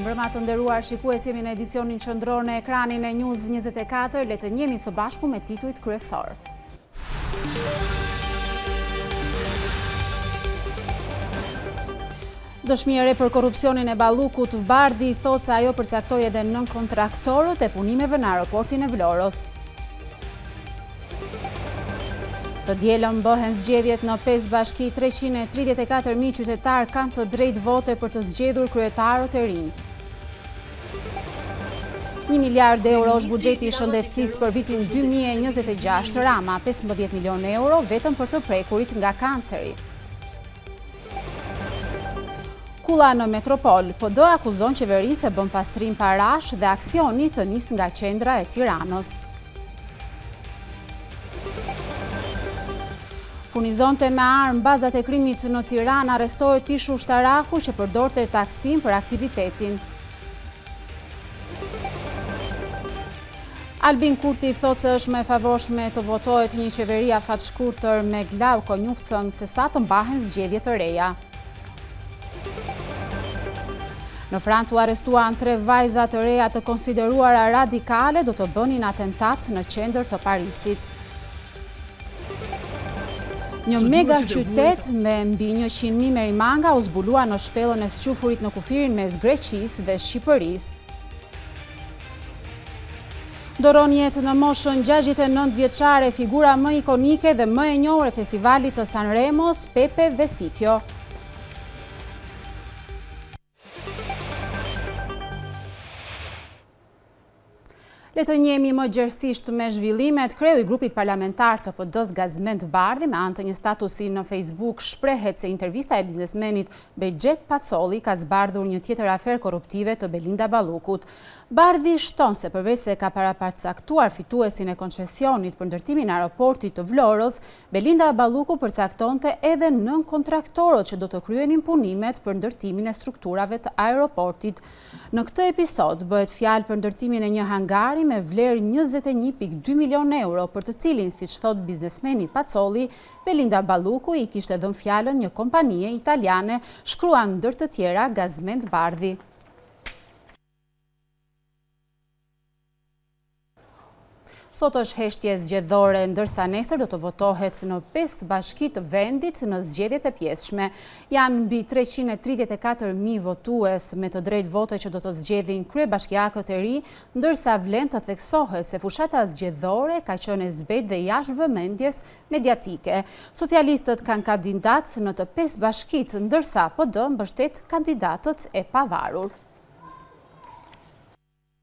Mirëmbrëma të nderuar shikues jemi në edicionin qendror në ekranin e News 24, le të njihemi së bashku me titujt kryesorë. Dëshmi e re për korrupsionin e Ballukut, Bardhi thotë se ajo përcaktoi edhe nënkontraktorët e punimeve në aeroportin e Vlorës. Të dielën bëhen zgjedhjet në 5 bashki, 334.000 qytetarë kanë të drejtë vote për të zgjedhur kryetarët e rinj. 1 miliard euro është buxheti i shëndetësisë për vitin 2026, Rama 15 milion euro vetëm për të prekurit nga kanceri. Kulla në Metropol, PD akuzon qeverinë se bën pastrim parash dhe aksioni të nisë nga qendra e Tiranës. Furnizonte me armë bazat e krimit në Tiranë, arrestohet ish ushtaraku që përdorte taksinë për aktivitetin. Albin Kurti thotë se është më e favorshme të votohet një qeveri afatshkurtër me Glauk Konjufcën se sa të mbahen zgjedhje të reja. Në Francë u arrestuan tre vajza të reja të konsideruara radikale do të bënin atentat në qendër të Parisit. Një mega qytet me mbi 100.000 merimanga u zbulua në shpellën e Squfurit në kufirin mes Greqisë dhe Shqipërisë. Ndërron jetë në moshën 69 vjeçare figura më ikonike dhe më e njohur e festivalit të Sanremos, Pepe Vessicchio. Le të njihemi më gjerësisht me zhvillimet, kreu i grupit parlamentar të PD-së Gazment Bardhi me anë të një statusi në Facebook shprehet se intervista e biznesmenit Behgjet Pacolli ka zbardhur një tjetër aferë korruptive të Belinda Ballukut. Bardhi shton se përveç se ka parapërcaktuar fituesin e koncesionit për ndërtimin e aeroportit të Vlorës, Belinda Balluku përcaktonte edhe nënkontraktorët që do të kryenin punimet për ndërtimin e strukturave të aeroportit. Në këtë episod bëhet fjalë për ndërtimin e një hangari me vlerë 21.2 milionë euro, për të cilin, siç thotë biznesmeni Pacolli, Belinda Balluku i kishte dhënë fjalën një kompanie italiane, shkruan ndër të tjera Gazment Bardhi. Sot është heshtje zgjedhore, ndërsa nesër do të votohet në 5 bashki të vendit në zgjedhjet e pjesshme. Janë mbi 334.000 votues me të drejtë vote që do të zgjedhin kryebashkiakët e ri, ndërsa vlen të theksohet se fushata zgjedhore ka qenë e zbehtë dhe jashtë vëmendjes mediatike. Socialistët kanë kandidatë në të 5 bashkitë, ndërsa PD mbështet kandidatët e pavarur.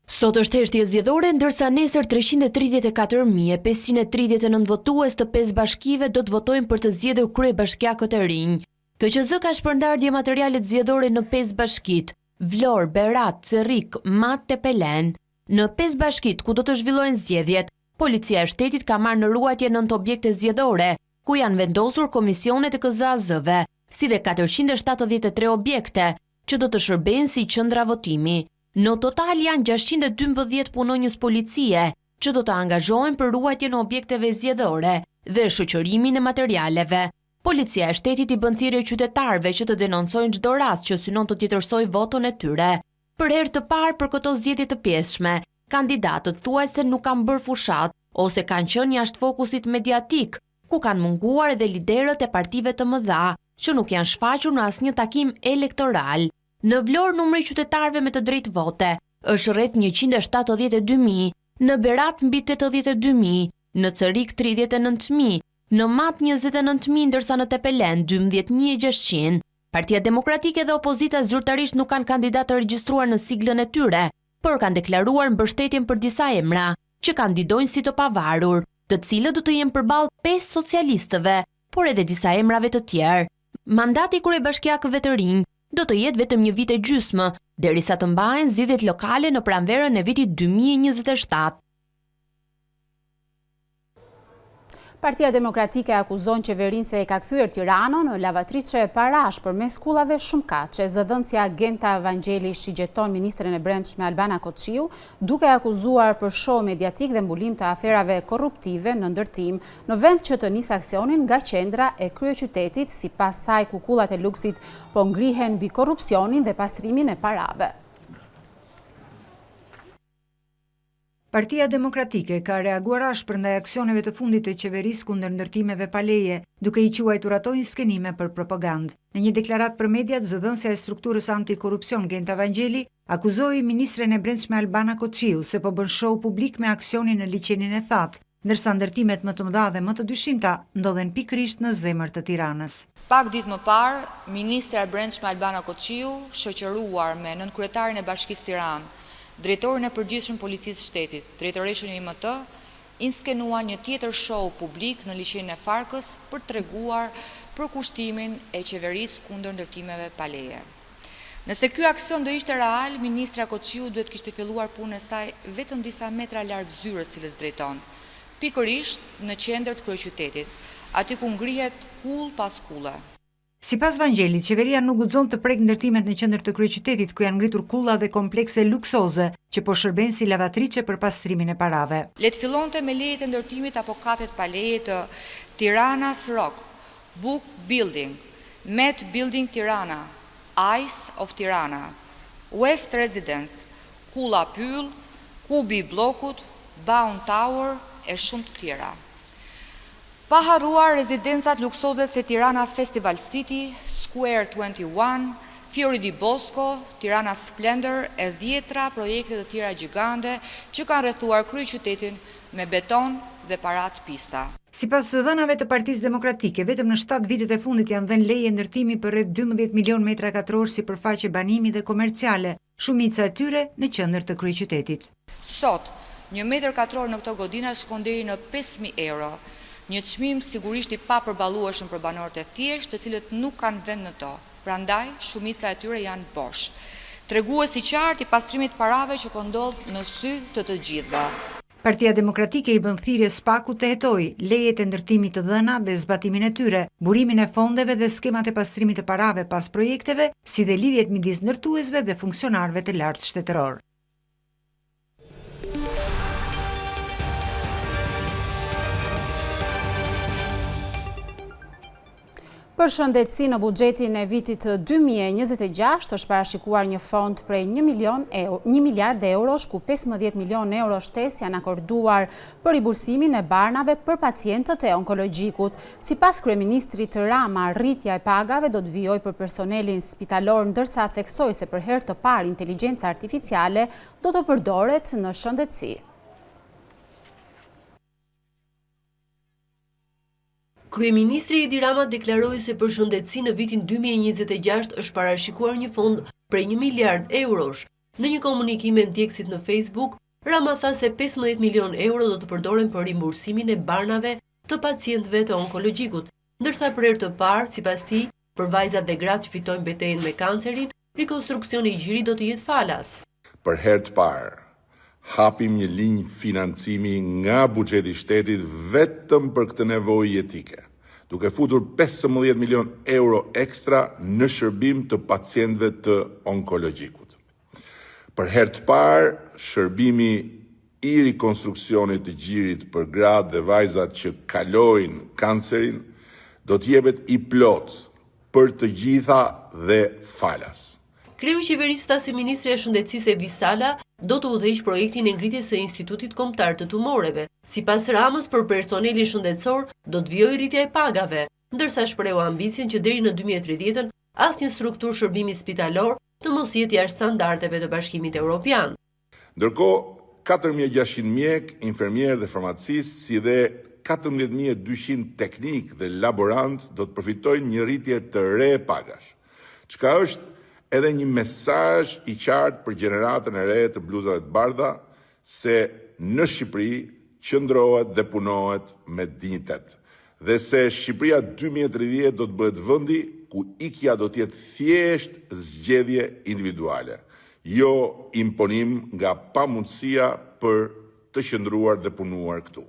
Sot është heshtje zgjedhore, ndërsa nesër 334.539 votues të 5 bashkive do të votojnë për të zgjedhur kryebashkiakët e rinj. KQZ ka shpërndarë dje materialet zgjedhore në 5 bashkitë, Vlorë, Berat, Cërrik, Mat, Tepelenë. Në 5 bashkitë ku do të zhvillohen zgjedhjet, Policia e Shtetit ka marrë në ruajtje 9 objekte zgjedhore, ku janë vendosur komisionet e KZAZ-ve, si dhe 473 objekte, që do të shërbejnë si qendra votimi. Në total janë 612 punonjës policie që do të angazhohen për ruajtjen e objekteve zgjedhore dhe shoqërimin e materialeve. Policia e Shtetit i bën thirrje qytetarëve që të denoncojnë çdo rast që synon të tjetërsojë votën e tyre. Për herë të parë për këto zgjedhje të pjesshme, kandidatët thuajse nuk kanë bërë fushatë ose kanë qenë jashtë fokusit mediatik, ku kanë munguar edhe liderët e partive të mëdha, që nuk janë shfaqur në asnjë takim elektoral. Në Vlorë numri i qytetarëve me të drejtë vote është rreth 172.000, në Berat mbi 82.000, në Cërrik 39.000, në Mat 29.000 ndërsa në Tepelenë 12.600. Partia Demokratike dhe opozita zyrtarisht nuk kanë kandidatë të regjistruar në siglën e tyre, por kanë deklaruar mbështetjen për disa emra që kandidojnë si të pavarur, të cilët do të jenë përballë 5 socialistëve, por edhe disa emrave të tjerë. Mandati i kryebashkiakëve të rinj do të jetë vetëm një vit e gjysmë, derisa të mbahen zgjedhjet lokale në pranverën e vitit 2027. Partia Demokratike akuzon qeverinë se e ka kthyer Tiranën në lavatriçe parash përmes kullave shumëkatëshe. Zëdhënësja Genta Vangjeli shigjeton ministren e Brendshme Albana Koçiu, duke akuzuar për show mediatik dhe mbulim të aferave korruptive në ndërtim, në vend që të nisë aksionin nga qendra e kryeqytetit, sipas saj ku kullat e luksit po ngrihen mbi korrupsionin dhe pastrimin e parave. Partia Demokratike ka reaguar ashpër ndaj aksioneve të fundit të qeverisë kundër ndërtimeve pa leje, duke i quajtur ato inskenime për propagandë. Në një deklaratë për mediat, zëdhënësja e strukturës antikorrupsion Genta Vangjeli akuzoi ministren e Brendshme Albana Koçiu se po bën show publik me aksionin në Liqenin e Thatë, ndërsa ndërtimet më të mëdha dhe më të dyshimta ndodhen pikërisht në zemër të Tiranës. Pak ditë më parë, ministrja e Brendshme Albana Koçiu, shoqëruar me nënkryetarin e Bashkisë Tiranë, drejtorin e Përgjithshëm Policisë Shtetit, drejtoreshën e IMT, inskenuan një tjetër show publik në Liqenin e Farkës për të treguar përkushtimin e qeverisë kundër ndërtimeve pa leje. Nëse ky aksion do ishte real, ministrja Koçiu duhet të kishte filluar punën e saj vetëm disa metra larg zyrës cilës drejton, pikërisht në qendër të kryeqytetit, aty ku ngrihet kullë pas kulle. Sipas Vangjelit, qeveria nuk guxon të prekë ndërtimet në qendër të kryeqytetit ku janë ngritur kulla dhe komplekse luksoze që po shërbejnë si lavatriçe për pastrimin e parave. Le të fillonte me lejet e ndërtimit apo katet pa leje të Tirana's Rock, Book Building, Met Building Tirana, Eyes of Tirana, West Residence, Kulla Pyll, Kubi i Bllokut, Baun Tower e shumë të tjera. Pa harruar rezidencat luksoze si Tirana Festival City, Square 21, Fiori di Bosco, Tirana Splendor e dhjetra projekte të tjera gjigande që kanë rrethuar kryeqytetin me beton dhe para të pista. Sipas të dhënave të Partisë Demokratike, vetëm në shtatë vitet e fundit janë dhënë leje ndërtimi për rreth 12 milionë metra katrorë sipërfaqe banimi dhe komerciale, shumica e tyre në qendër të kryeqytetit. Sot, një metër katror në këto godina shkon deri në 5.000 euro, një çmim sigurisht i papërballueshëm për banorët e thjeshtë, të cilët nuk kanë vend në to. Prandaj, shumica e tyre janë bosh. Tregues i qartë i pastrimit të parave që po ndodh në sy të të gjithëve. Partia Demokratike i bën thirrje SPAK-ut të hetojë lejet e ndërtimit të dhëna dhe zbatimin e tyre, burimin e fondeve dhe skemat e pastrimit të parave pas projekteve, si dhe lidhjet midis ndërtuesve dhe funksionarëve të lartë shtetërorë. Për shëndetësi në buxhetin e vitit 2026 është parashikuar një fond prej 1 miliard eurosh, ku 15 milion euro shtesë janë akorduar për rimbursimin e barnave për pacientët e onkologjikut. Sipas kryeministrit Rama, rritja e pagave do të vijojë për personelin spitalor, ndërsa theksoi se për herë të parë inteligjenca artificiale do të përdoret në shëndetësi. Kryeministri Edi Rama deklaroi se për shëndetësi në vitin 2026 është parashikuar një fond prej 1 miliard eurosh. Në një komunikim me ndjekësit në Facebook, Rama tha se 15 milion euro do të përdoren për rimbursimin e barnave të pacientëve të onkologjikut, ndërsa për herë të parë, sipas tij, për vajzat dhe gratë që fitojnë betejën me kancerin, rikonstruksioni i gjirit do të jetë falas. Për herë të parë, hapim një linjë financimi nga buxheti i shtetit vetëm për këtë nevojë jetike, duke futur 15 milion euro ekstra në shërbim të pacientëve të onkologjikut. Për herë të parë, shërbimi i rikonstruksionit të gjirit për gratë dhe vajzat që kalojnë kancerin do të jepet i plotë për të gjitha dhe falas. Kreu i qeverisë tha se Ministrja e Shëndetësisë Evis Sala do të udhëheqë projektin e ngritjes së Institutit Kombëtar të Tumoreve. Sipas Ramës, për personelin shëndetësor do të vijojë rritja e pagave, ndërsa shprehu ambicien që deri në 2030-ën asnjë strukturë shërbimi spitalor të mos jetë jashtë standardeve të Bashkimit Evropian. Ndërkohë, 4600 mjek, infermierë dhe farmacistë, si dhe 14200 teknikë dhe laborantë do të përfitojnë një rritje të re pagash, çka është edhe një mesazh i qartë për gjeneratën e re të bluzave të bardha se në Shqipëri qëndrohet dhe punohet me dinjitet dhe se Shqipëria 2030 do të bëhet vendi ku ikja do të jetë thjesht zgjedhje individuale, jo imponim nga pamundësia për të qëndruar dhe punuar këtu.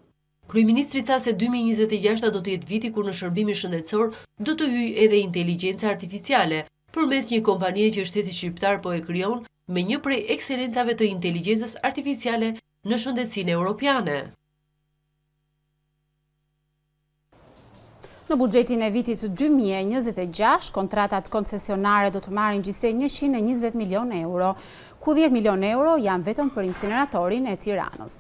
Kryeministri tha se 2026 do të jetë viti kur në shërbimin shëndetësor do të hyjë edhe inteligjenca artificiale, përmes një kompanie që shteti shqiptar po e krijon me një prej ekselencave të inteligjencës artificiale në shëndetësinë europiane. Në buxhetin e vitit 2026, kontratat koncesionare do të marrin gjithsej 120 milion euro, ku 10 milion euro janë vetëm për inceneratorin e Tiranës.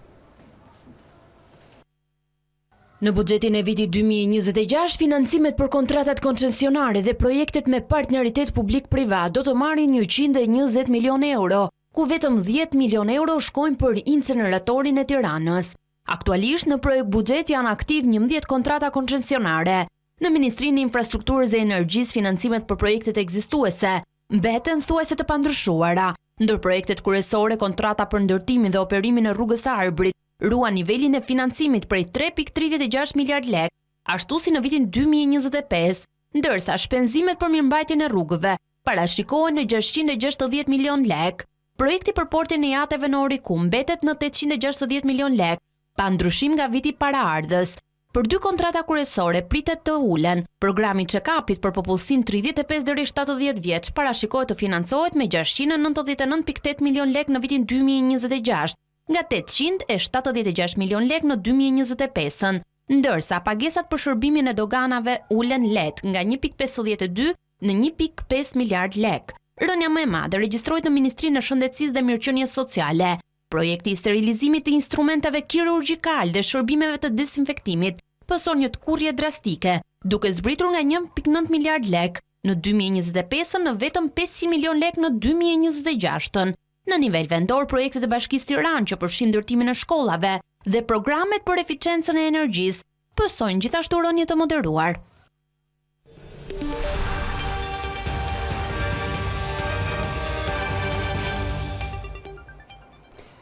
Në buxhetin e vitit 2026, financimet për kontratat koncesionare dhe projektet me partneritet publik-privat do të marrin 120 milionë euro, ku vetëm 10 milionë euro shkojnë për inceneratorin e Tiranës. Aktualisht në projektbuxhet janë aktiv 11 kontrata koncesionare. Në Ministrinë e Infrastrukturës dhe Energjisë financimet për projektet ekzistuese mbeten thuajse të pandryshuara. Ndër projektet kryesore, kontrata për ndërtimin dhe operimin e rrugës së Arbrit ruan nivelin e financimit prej 3.36 miliard lekë, ashtu si në vitin 2025, ndërsa shpenzimet për mirëmbajtjen e rrugëve parashikohen në 660 milion lekë. Projekti për portin e jahteve në Orikum mbetet në 860 milion lekë, pa ndryshim nga viti paraardhës. Për dy kontrata kryesore pritet të ulen. Programi i check-up-it për popullsinë 35 deri 70 vjeç parashikohet të financohet me 699.8 milion lekë në vitin 2026, nga 876 milion lekë në 2025-ën, ndërsa pagesat për shërbimin e doganave ulen lehtë nga 1.52 në 1.5 miliard lekë. Rënia më e madhe regjistrohet në Ministrinë e Shëndetësisë dhe Mirëqenies Sociale. Projekti i sterilizimit të instrumenteve kirurgjikal dhe shërbimeve të dezinfektimit pëson një tkurrje drastike, duke zbritur nga 1.9 miliard lekë në 2025 në vetëm 500 milion lekë në 2026-ën. Në nivel vendor, projektet e Bashkisë Tiranë që përfshin ndërtimin e shkollave dhe programet për eficiencën e energjisë pësojnë gjithashtu rënie të moderuar.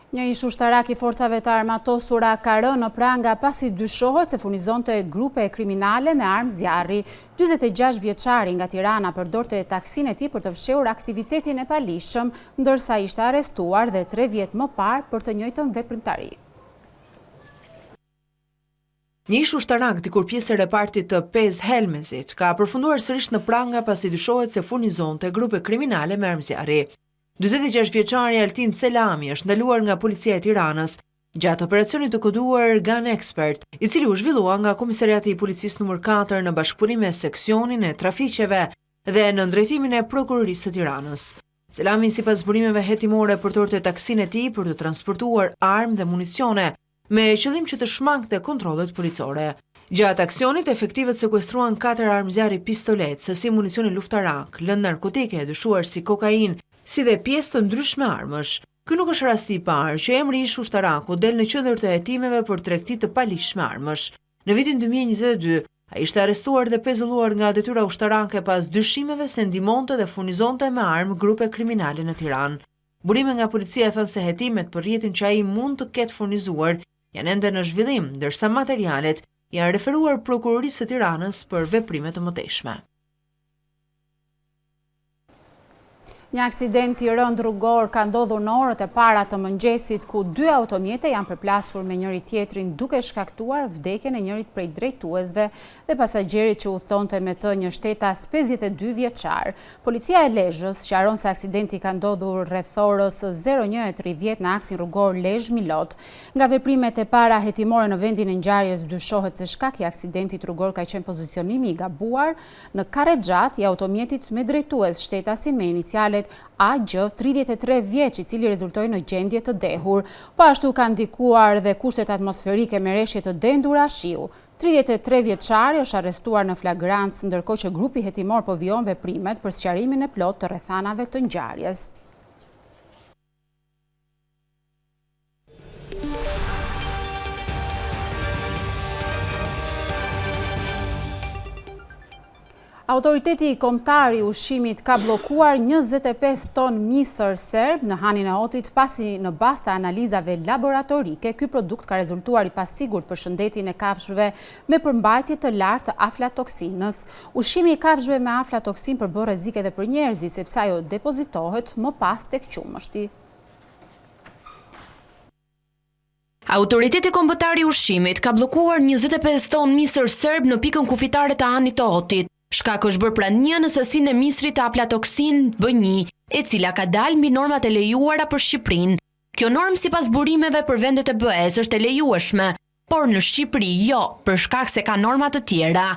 Një ish ushtarak i forcave të armatosura ka rënë në pranga pasi dyshohet se furnizonte grupe kriminale me armë zjarri. 46 vjeçari nga Tirana përdorte taksinë e tij për të fshehur aktivitetin e paligjshëm, ndërsa ishte arrestuar dhe 3 vjet më parë për të njëjtën veprimtari. Një ish ushtarak dikur pjesë e repartit të Pezë Helmezit, ka përfunduar sërish në pranga pasi dyshohet se furnizonte grupe kriminale me armë zjarri. 46 vjeçari Altin Celami është ndaluar nga policia e Tiranës gjatë operacionit të koduar Gun Expert, i cili u zhvillua nga Komisariati i Policisë numër 4 në bashkëpunim me seksionin e trafiqeve dhe nën drejtimin e Prokurorisë së Tiranës. Celami sipas burimeve hetimore përdorte taksinë e tij për të transportuar armë dhe municione me qëllim që të shmangte kontrollet policore. Gjatë aksionit, efektivët sekuestruan 4 armë zjarri pistoletë, sasi municioni luftarak, lëndë narkotike e dyshuar si kokainë, si dhe pjesë të ndryshme armësh. Ky nuk është rasti i parë që emri i ish ushtarakut del në qendër të hetimeve për tregti të paligjshme armësh. Në vitin 2022, ai ishte arrestuar dhe pezulluar nga detyra ushtarake pas dyshimeve se ndihmonte dhe furnizonte me armë grupe kriminale në Tiranë. Burime nga policia thanë se hetimet për rrjetin që ai mund të ketë furnizuar janë ende në zhvillim, ndërsa materialet janë referuar Prokurorisë së Tiranës për veprime të mëtejshme. Një aksident i rëndë rrugor ka ndodhur në orët e para të mëngjesit, ku dy automjete janë përplasur me njëri-tjetrin duke shkaktuar vdekjen e njërit prej drejtuesve dhe pasagjerit që udhëtonte me të një shtetas 52 vjeçar. Policia e Lezhës sqaron se aksidenti ka ndodhur rreth orës 01:30 në aksin rrugor Lezhë-Milot. Nga veprimet e para hetimore në vendin e ngjarjes dyshohet se shkak i aksidentit rrugor ka qenë pozicionimi i gabuar në karrexhatë i automjetit me drejtues shtetasin me inicialet AG 33 vjeç, i cili rezultoi në gjendje të dehur. Po ashtu ka ndikuar dhe kushtet atmosferike me reshje të dendura shiu. 33 vjeçari është arrestuar në flagrancë, ndërkohë që grupi hetimor po vijon veprimet për sqarimin e plotë të rrethanave të ngjarjes. Autoriteti Kombëtar i Ushqimit ka bllokuar 25 ton misër serb në Hanin e Hotit pasi në bazë të analizave laboratorike ky produkt ka rezultuar i pasigurt për shëndetin e kafshëve me përmbajtje të lartë të aflatoksinës. Ushqimi i kafshëve me aflatoksinë përbën rrezik edhe për njerëzit sepse ajo depozitohet më pas tek qumështi. Autoriteti Kombëtar i Ushqimit ka bllokuar 25 ton misër serb në pikën kufitare të Hanit të Hotit. Shkak është bërë prania në sasinë e misrit të aflatoksinë B1, e cila ka dalë mbi normat e lejuara për Shqipërinë. Kjo normë sipas burimeve për vendet e BE-së është e lejueshme, por në Shqipëri jo, për shkak se ka norma të tjera.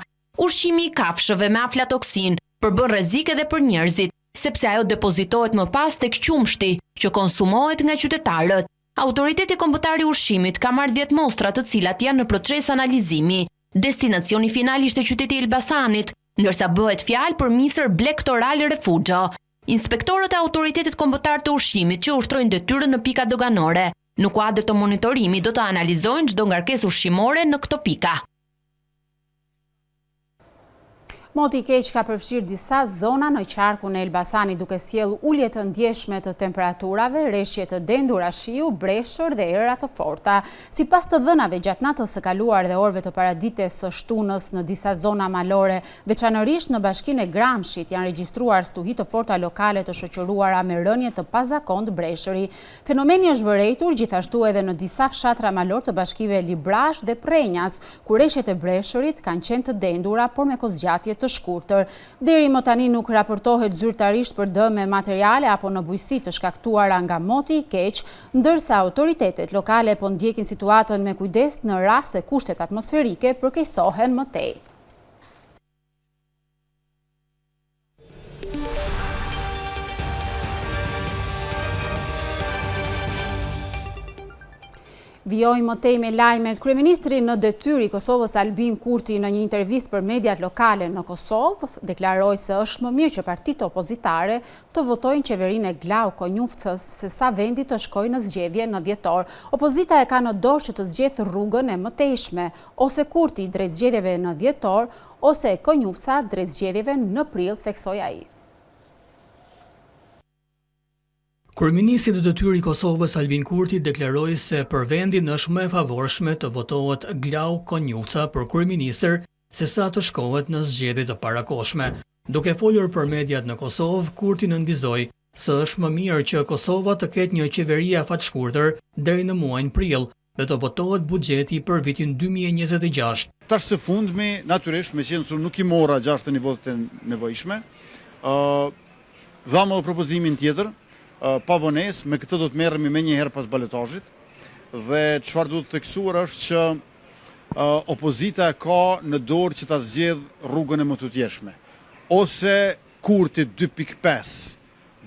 Ushqimi i kafshëve me aflatoksinë përbën rrezik edhe për njerëzit, sepse ajo depozitohet më pas tek qumështi, që konsumohet nga qytetarët. Autoriteti Kombëtar i Ushqimit ka marrë 10 mostra të cilat janë në proces analizimi. Destinacioni final ishte qyteti i Elbasanit, ndërsa bëhet fjalë për misër Blegtoral Refugio. Inspektorët e Autoritetit Kombëtar të Ushqimit që ushtrojnë detyrën në pikat doganore, në kuadër të monitorimit do të analizojnë çdo ngarkesë ushqimore në këto pika. Moti i keq ka përfshirë disa zona në qarkun e Elbasanit duke sjellë ulje të ndjeshme të temperaturave, reshje të dendura shiu, breshër dhe era të forta. Sipas të dhënave gjatë natës së kaluar dhe orëve të paradites së shtunës në disa zona malore, veçanërisht në bashkinë e Gramshit, janë regjistruar stuhi të forta lokale të shoqëruara me rënie të pazakontë breshëri. Fenomeni është vërejtur gjithashtu edhe në disa fshatra malorë të bashkive Librazhd dhe Prrenjas, ku reshjet e breshërit kanë qenë të dendura, por me kohëzgjatje të shkurtër. Deri më tani nuk raportohet zyrtarisht për dëme materiale apo në bujqësi të shkaktuara nga moti i keq, ndërsa autoritetet lokale po ndjekin situatën me kujdes në rast se kushtet atmosferike përkeqësohen më tej. Vijojmë më tej me lajmet. Kryeministri në detyrë i Kosovës Albin Kurti në një intervistë për mediat lokale në Kosovë, deklaroi se është më mirë që partitë opozitare të votojnë qeverinë e Glauk Konjufcës se sa vendi të shkojë në zgjedhje në dhjetor. Opozita e ka në dorë që të zgjedhë rrugën e mëtejshme, ose Kurti drejt zgjedhjeve në dhjetor, ose Konjufca drejt zgjedhjeve në prill, theksoi ai. Kryeministri në detyrë i Kosovës, Albin Kurti deklaroi se për vendin është më e favorshme të votohet Glauk Konjufca për kryeministër se sa të shkohet në zgjedhje të parakohshme. Duke folur për mediat në Kosovë, Kurti nënvizoi se është më mirë që Kosova të ketë një qeveri afatshkurtër deri në muajin prill dhe të votohet buxheti për vitin 2026. Tash së fundmi, natyrisht, meqenëse nuk i mora 61 votat e nevojshme, dhamë edhe propozimin tjetër, pa vonesë, me këtë do të merremi menjëherë pas balotazhit, dhe çfarë duhet theksuar është që opozita e ka në dorë që ta zgjedhë rrugën e mëtutjeshme. Ose Kurti 2.5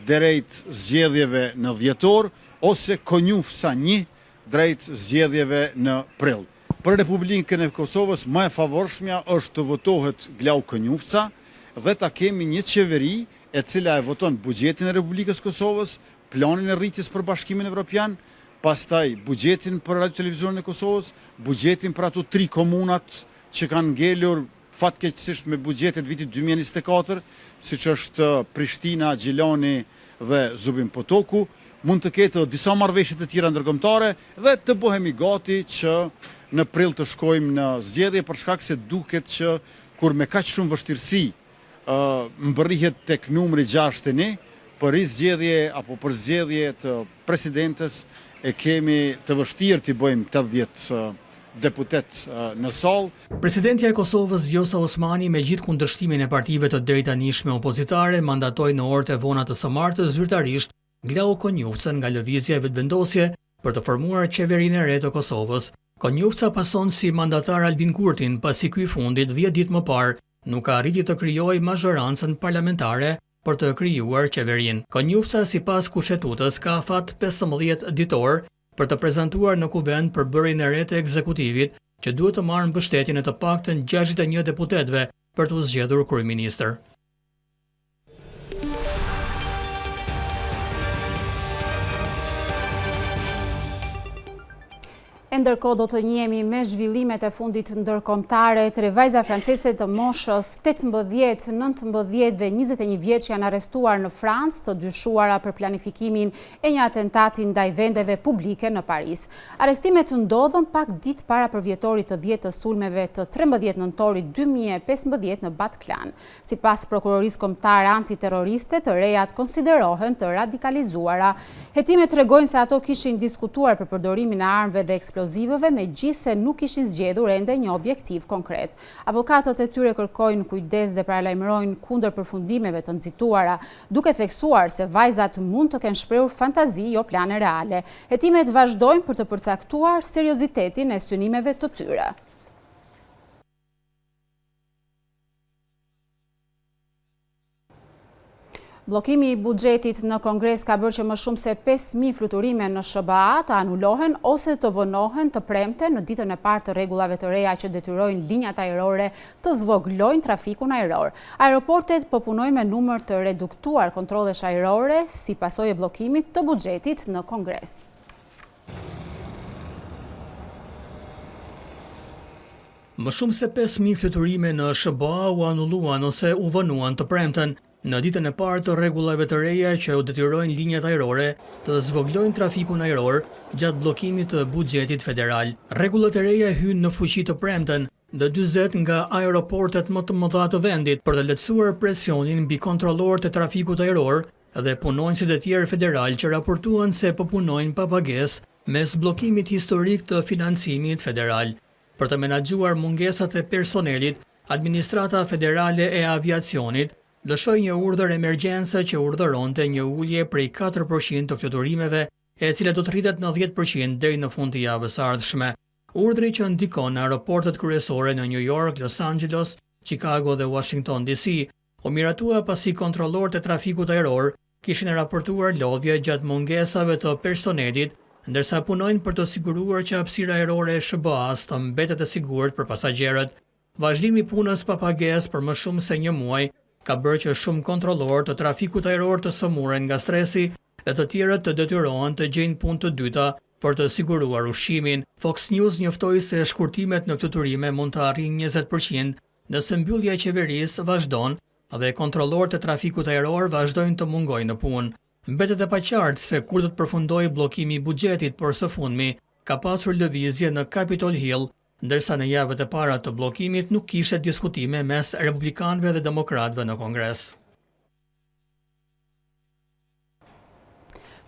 drejt zgjedhjeve në dhjetor, ose Konjufca 1 drejt zgjedhjeve në prill. Për Republikën e Kosovës më e favorshmja është të votohet Glauk Konjufca dhe ta kemi një qeveri e cila e voton buxhetin e Republikës së Kosovës, planin e rritjes për Bashkimin Evropian, pastaj buxhetin për Radio Televizionin e Kosovës, buxhetin për ato tri komunat që kanë ngelur fatkeqësisht me buxhetet vitit 2024, siç është Prishtina, Gjilani dhe Zubin Potoku, mund të ketë edhe disa marrëveshje të tjera ndërkombëtare dhe të bëhemi gati që në prill të shkojmë në zgjedhje për shkak se duket që kur me kaq shumë vështirësi mbërrihet tek numri 61, për rizgjedhje apo për zgjedhje të presidentes e kemi të vështirë t'i bëjmë 80 deputetë në sallë. Presidentja e Kosovës, Vjosa Osmani, me gjithë kundërshtimin e partive të deritanishme opozitare, mandatoi në orët e vona të së martës zyrtarisht Glauk Konjufcën nga Lëvizja Vetëvendosje për të formuar qeverinë e re të Kosovës. Konjufca pason si mandatar Albin Kurtin, pasi ky i fundit 10 ditë më parë nuk arriti të krijojë mazhorancën parlamentare për të krijuar qeverinë. Konjufca sipas Kushtetutës ka afat 15 ditor për të prezantuar në Kuvend përbërjen e re të ekzekutivit, që duhet të marrë mbështetjen e të paktën 61 deputetëve për t'u zgjedhur kryeministër. E ndërkohë do të njihemi me zhvillimet e fundit ndërkombëtare, tre vajza franceze të moshës 18, 19 dhe 21 vjeç janë arrestuar në Francë të dyshuara për planifikimin e një atentati ndaj vendeve publike në Paris. Arrestimet ndodhën pak ditë para përvjetorit të 10 të sulmeve të 13 nëntorit 2015 në Bataclan. Sipas Prokurorisë Kombëtare Antiterroriste, të rejat konsiderohen të radikalizuara. Hetimet tregojnë se ato kishin diskutuar për përdorimin e armëve dhe eksplozivëve, megjithëse nuk kishin zgjedhur ende një objektiv konkret. Avokatët e tyre kërkojnë kujdes dhe paralajmërojnë kundër përfundimeve të nxituara, duke theksuar se vajzat mund të kenë shprehur fantazi, jo plane reale. Hetimet vazhdojnë për të përcaktuar seriozitetin e synimeve të tyre. Bllokimi i buxhetit në Kongres ka bërë që më shumë se 5.000 fluturime në SHBA të anulohen ose të vonohen të premten në ditën e parë të rregullave të reja që detyrojnë linjat ajrore të zvogëlojnë trafikun ajror. Aeroportet po punojnë me numër të reduktuar kontrollesh ajrore si pasojë e bllokimit të buxhetit në Kongres. Më shumë se 5.000 fluturime në SHBA u anulluan ose u vonuan të premten, në ditën e parë të rregullave të reja që u detyrojnë linjat ajrore të zvogëlojnë trafikun ajror gjatë bllokimit të buxhetit federal. Rregullat e reja hyjnë në fuqi të premten në 40 nga aeroportet më të mëdha të vendit për të lehtësuar presionin mbi kontrollorët e trafikut ajror dhe punonjësit e tjerë federalë që raportuan se po punojnë pa pagesë mes bllokimit historik të financimit federal. Për të menaxhuar mungesat e personelit, Administrata Federale e Aviacionit lëshoi një urdhër emergjence që urdhëronte një ulje prej 4% të fluturimeve, e cila do të rritet në 10% deri në fund të javës së ardhshme. Urdhri që ndikon në aeroportet kryesore në New York, Los Angeles, Chicago dhe Washington DC, u miratua pasi kontrollorët e trafikut ajror kishin raportuar lodhje gjatë mungesave të personelit, ndërsa punojnë për të siguruar që hapësira ajrore e SHBA-së të mbetet e sigurt për pasagjerët. Vazhdimi i punës pa pagesë për më shumë se një muaj ka bërë që shumë kontrollorë të trafikut ajror të sëmuren nga stresi dhe të tjerët të detyrohen të gjejnë punë të dyta për të siguruar ushqimin. Fox News njoftoi se shkurtimet në fluturime mund të arrijnë 20% nëse mbyllja e qeverisë vazhdon dhe kontrollorët e trafikut ajror vazhdojnë të mungojnë në punë. Mbetet e paqartë se kur do të përfundojë bllokimi i buxhetit, por së fundmi ka pasur lëvizje në Capitol Hill, ndërsa në javët e para të bllokimit nuk kishte diskutime mes republikanëve dhe demokratëve në Kongres.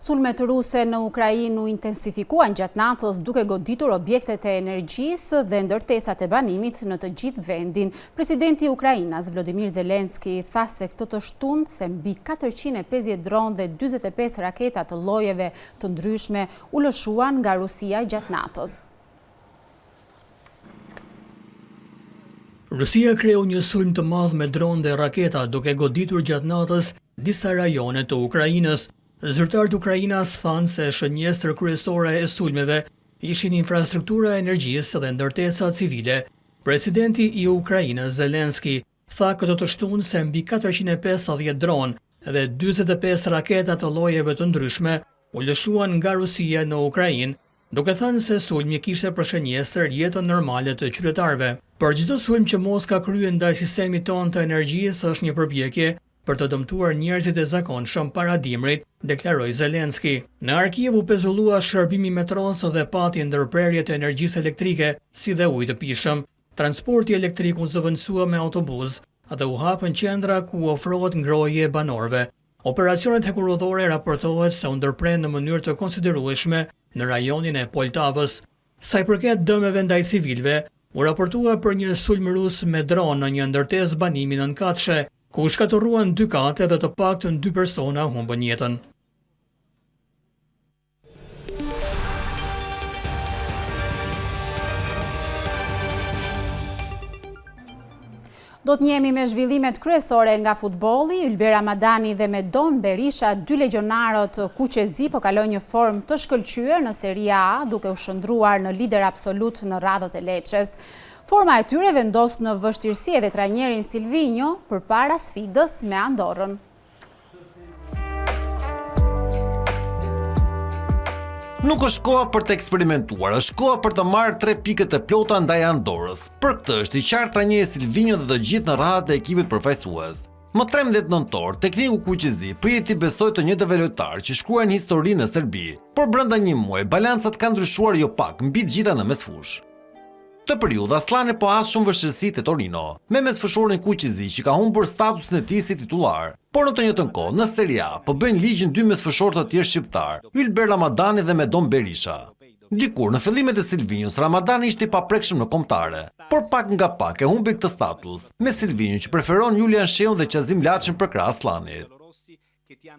Sulmet ruse në Ukrainë u intensifikuan gjatë natës duke goditur objektet e energjisë dhe ndërtesat e banimit në të gjithë vendin. Presidenti ukrainas Vladimir Zelenski tha se këtë të shtunë se mbi 450 dronë dhe 45 raketa të llojeve të ndryshme u lëshuan nga Rusia gjatë natës. Rusia kreu një sulm të madh me dronë dhe raketa duke goditur gjatë natës disa rajone të Ukrainës. Zyrtarët ukrainas thanë se shënjestër kryesore e sulmeve ishin infrastruktura e energjisë dhe ndërtesat civile. Presidenti i Ukrainës Zelenski tha këtë të shtunë se mbi 450 dronë dhe 45 raketa të llojeve të ndryshme u lëshuan nga Rusia në Ukrainë, duke thënë se sulmi kishte për shënjestër jetën normale të qytetarëve. Për çdo sulm që Moska kryen ndaj sistemit tonë të energjisë është një përpjekje për të dëmtuar njerëzit e zakonshëm para dimrit, deklaroi Zelenski. Në Harkiv u pezullua shërbimi i metrosë dhe pati ndërprerje të energjisë elektrike si dhe ujit të pijshëm. Transporti elektrik u zëvendësua me autobuz dhe u hapën qendra ku u ofrohet ngrohje banorëve. Operacionet hekurudhore raportohet se u ndërprenë në mënyrë të konsiderueshme në rajonin e Poltavës. Sa i përket dëmeve ndaj civilëve, u raportua për një sulm rus me dron në një ndërtesë banimi nënkatëshe, ku u shkatërruan dy kate dhe të paktën dy persona humbën jetën. Do të njihemi me zhvillimet kryesore nga futbolli, Ylber Ramadani dhe Medon Berisha, dy legjionarët kuqezi, po kalojnë një formë të shkëlqyer në Serie A, duke u shndërruar në lider absolut në radhët e Lecces. Forma e tyre vendos në vështirësi edhe trajnerin Silvinjo përpara sfidës me Andorrën. Nuk është koha për të eksperimentuar, është koha për të marrë tre pikët e plota ndaj Andorrës. Për këtë është i qartë trajneri Silvinjo dhe të gjithë në radhët e ekipit përfaqësues. Më 13 nëntor, tekniku kuqezi pritet t'i besojë të njëjtëve lojtarë që shkruajnë historinë në Serbi. Por brenda një muaji, balancat kanë ndryshuar jo pak, mbi të gjitha në mesfushë. Këtë periudhë Asllani po has shumë vështirësi te Torino, me mesfushorin kuqezi që ka humbur statusin e tij si titullar. Por në të njëjtën kohë, në Serie A po bëjnë ligjin dy mesfushorë të tjerë shqiptarë, Ylber Ramadani dhe Medon Berisha. Dikur, në fillimet e Silvinjos, Ramadani ishte i paprekshëm në kombëtare, por pak nga pak e humbi këtë status, me Silvinjon që preferon Julian Shehun dhe Qazim Laçin përkrah Asllanit.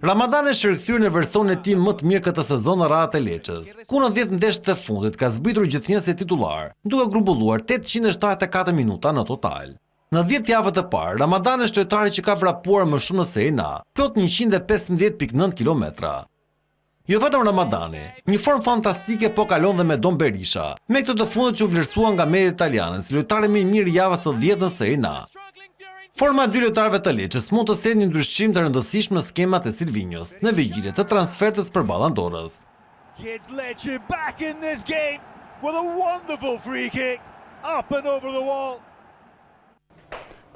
Ramadani është rikthyer në versionin e tij më të mirë këtë sezon në radhët e Lecces, ku në 10 ndeshjet e fundit ka zbritur gjithnjë si titullar, duke grumbulluar 874 minuta në total. Në dhjetë javët e parë, Ramadani është lojtari që ka vrapuar më shumë në Serie A, plot 115.9 kilometra. Jo vetëm Ramadani, një formë fantastike po kalon dhe Medon Berisha, me këtë të fundit që u vlerësua nga mediat italiane si lojtari më i mirë i javës së dhjetë në Serie A. Forma e dy lojtarëve të Lecces mund të sjellë një ndryshim të rëndësishëm në skemat e Silvinjos, në vigjilje të transfertës përballë Andorrës. Gets Lecce back in this game with a wonderful free kick up and over the wall.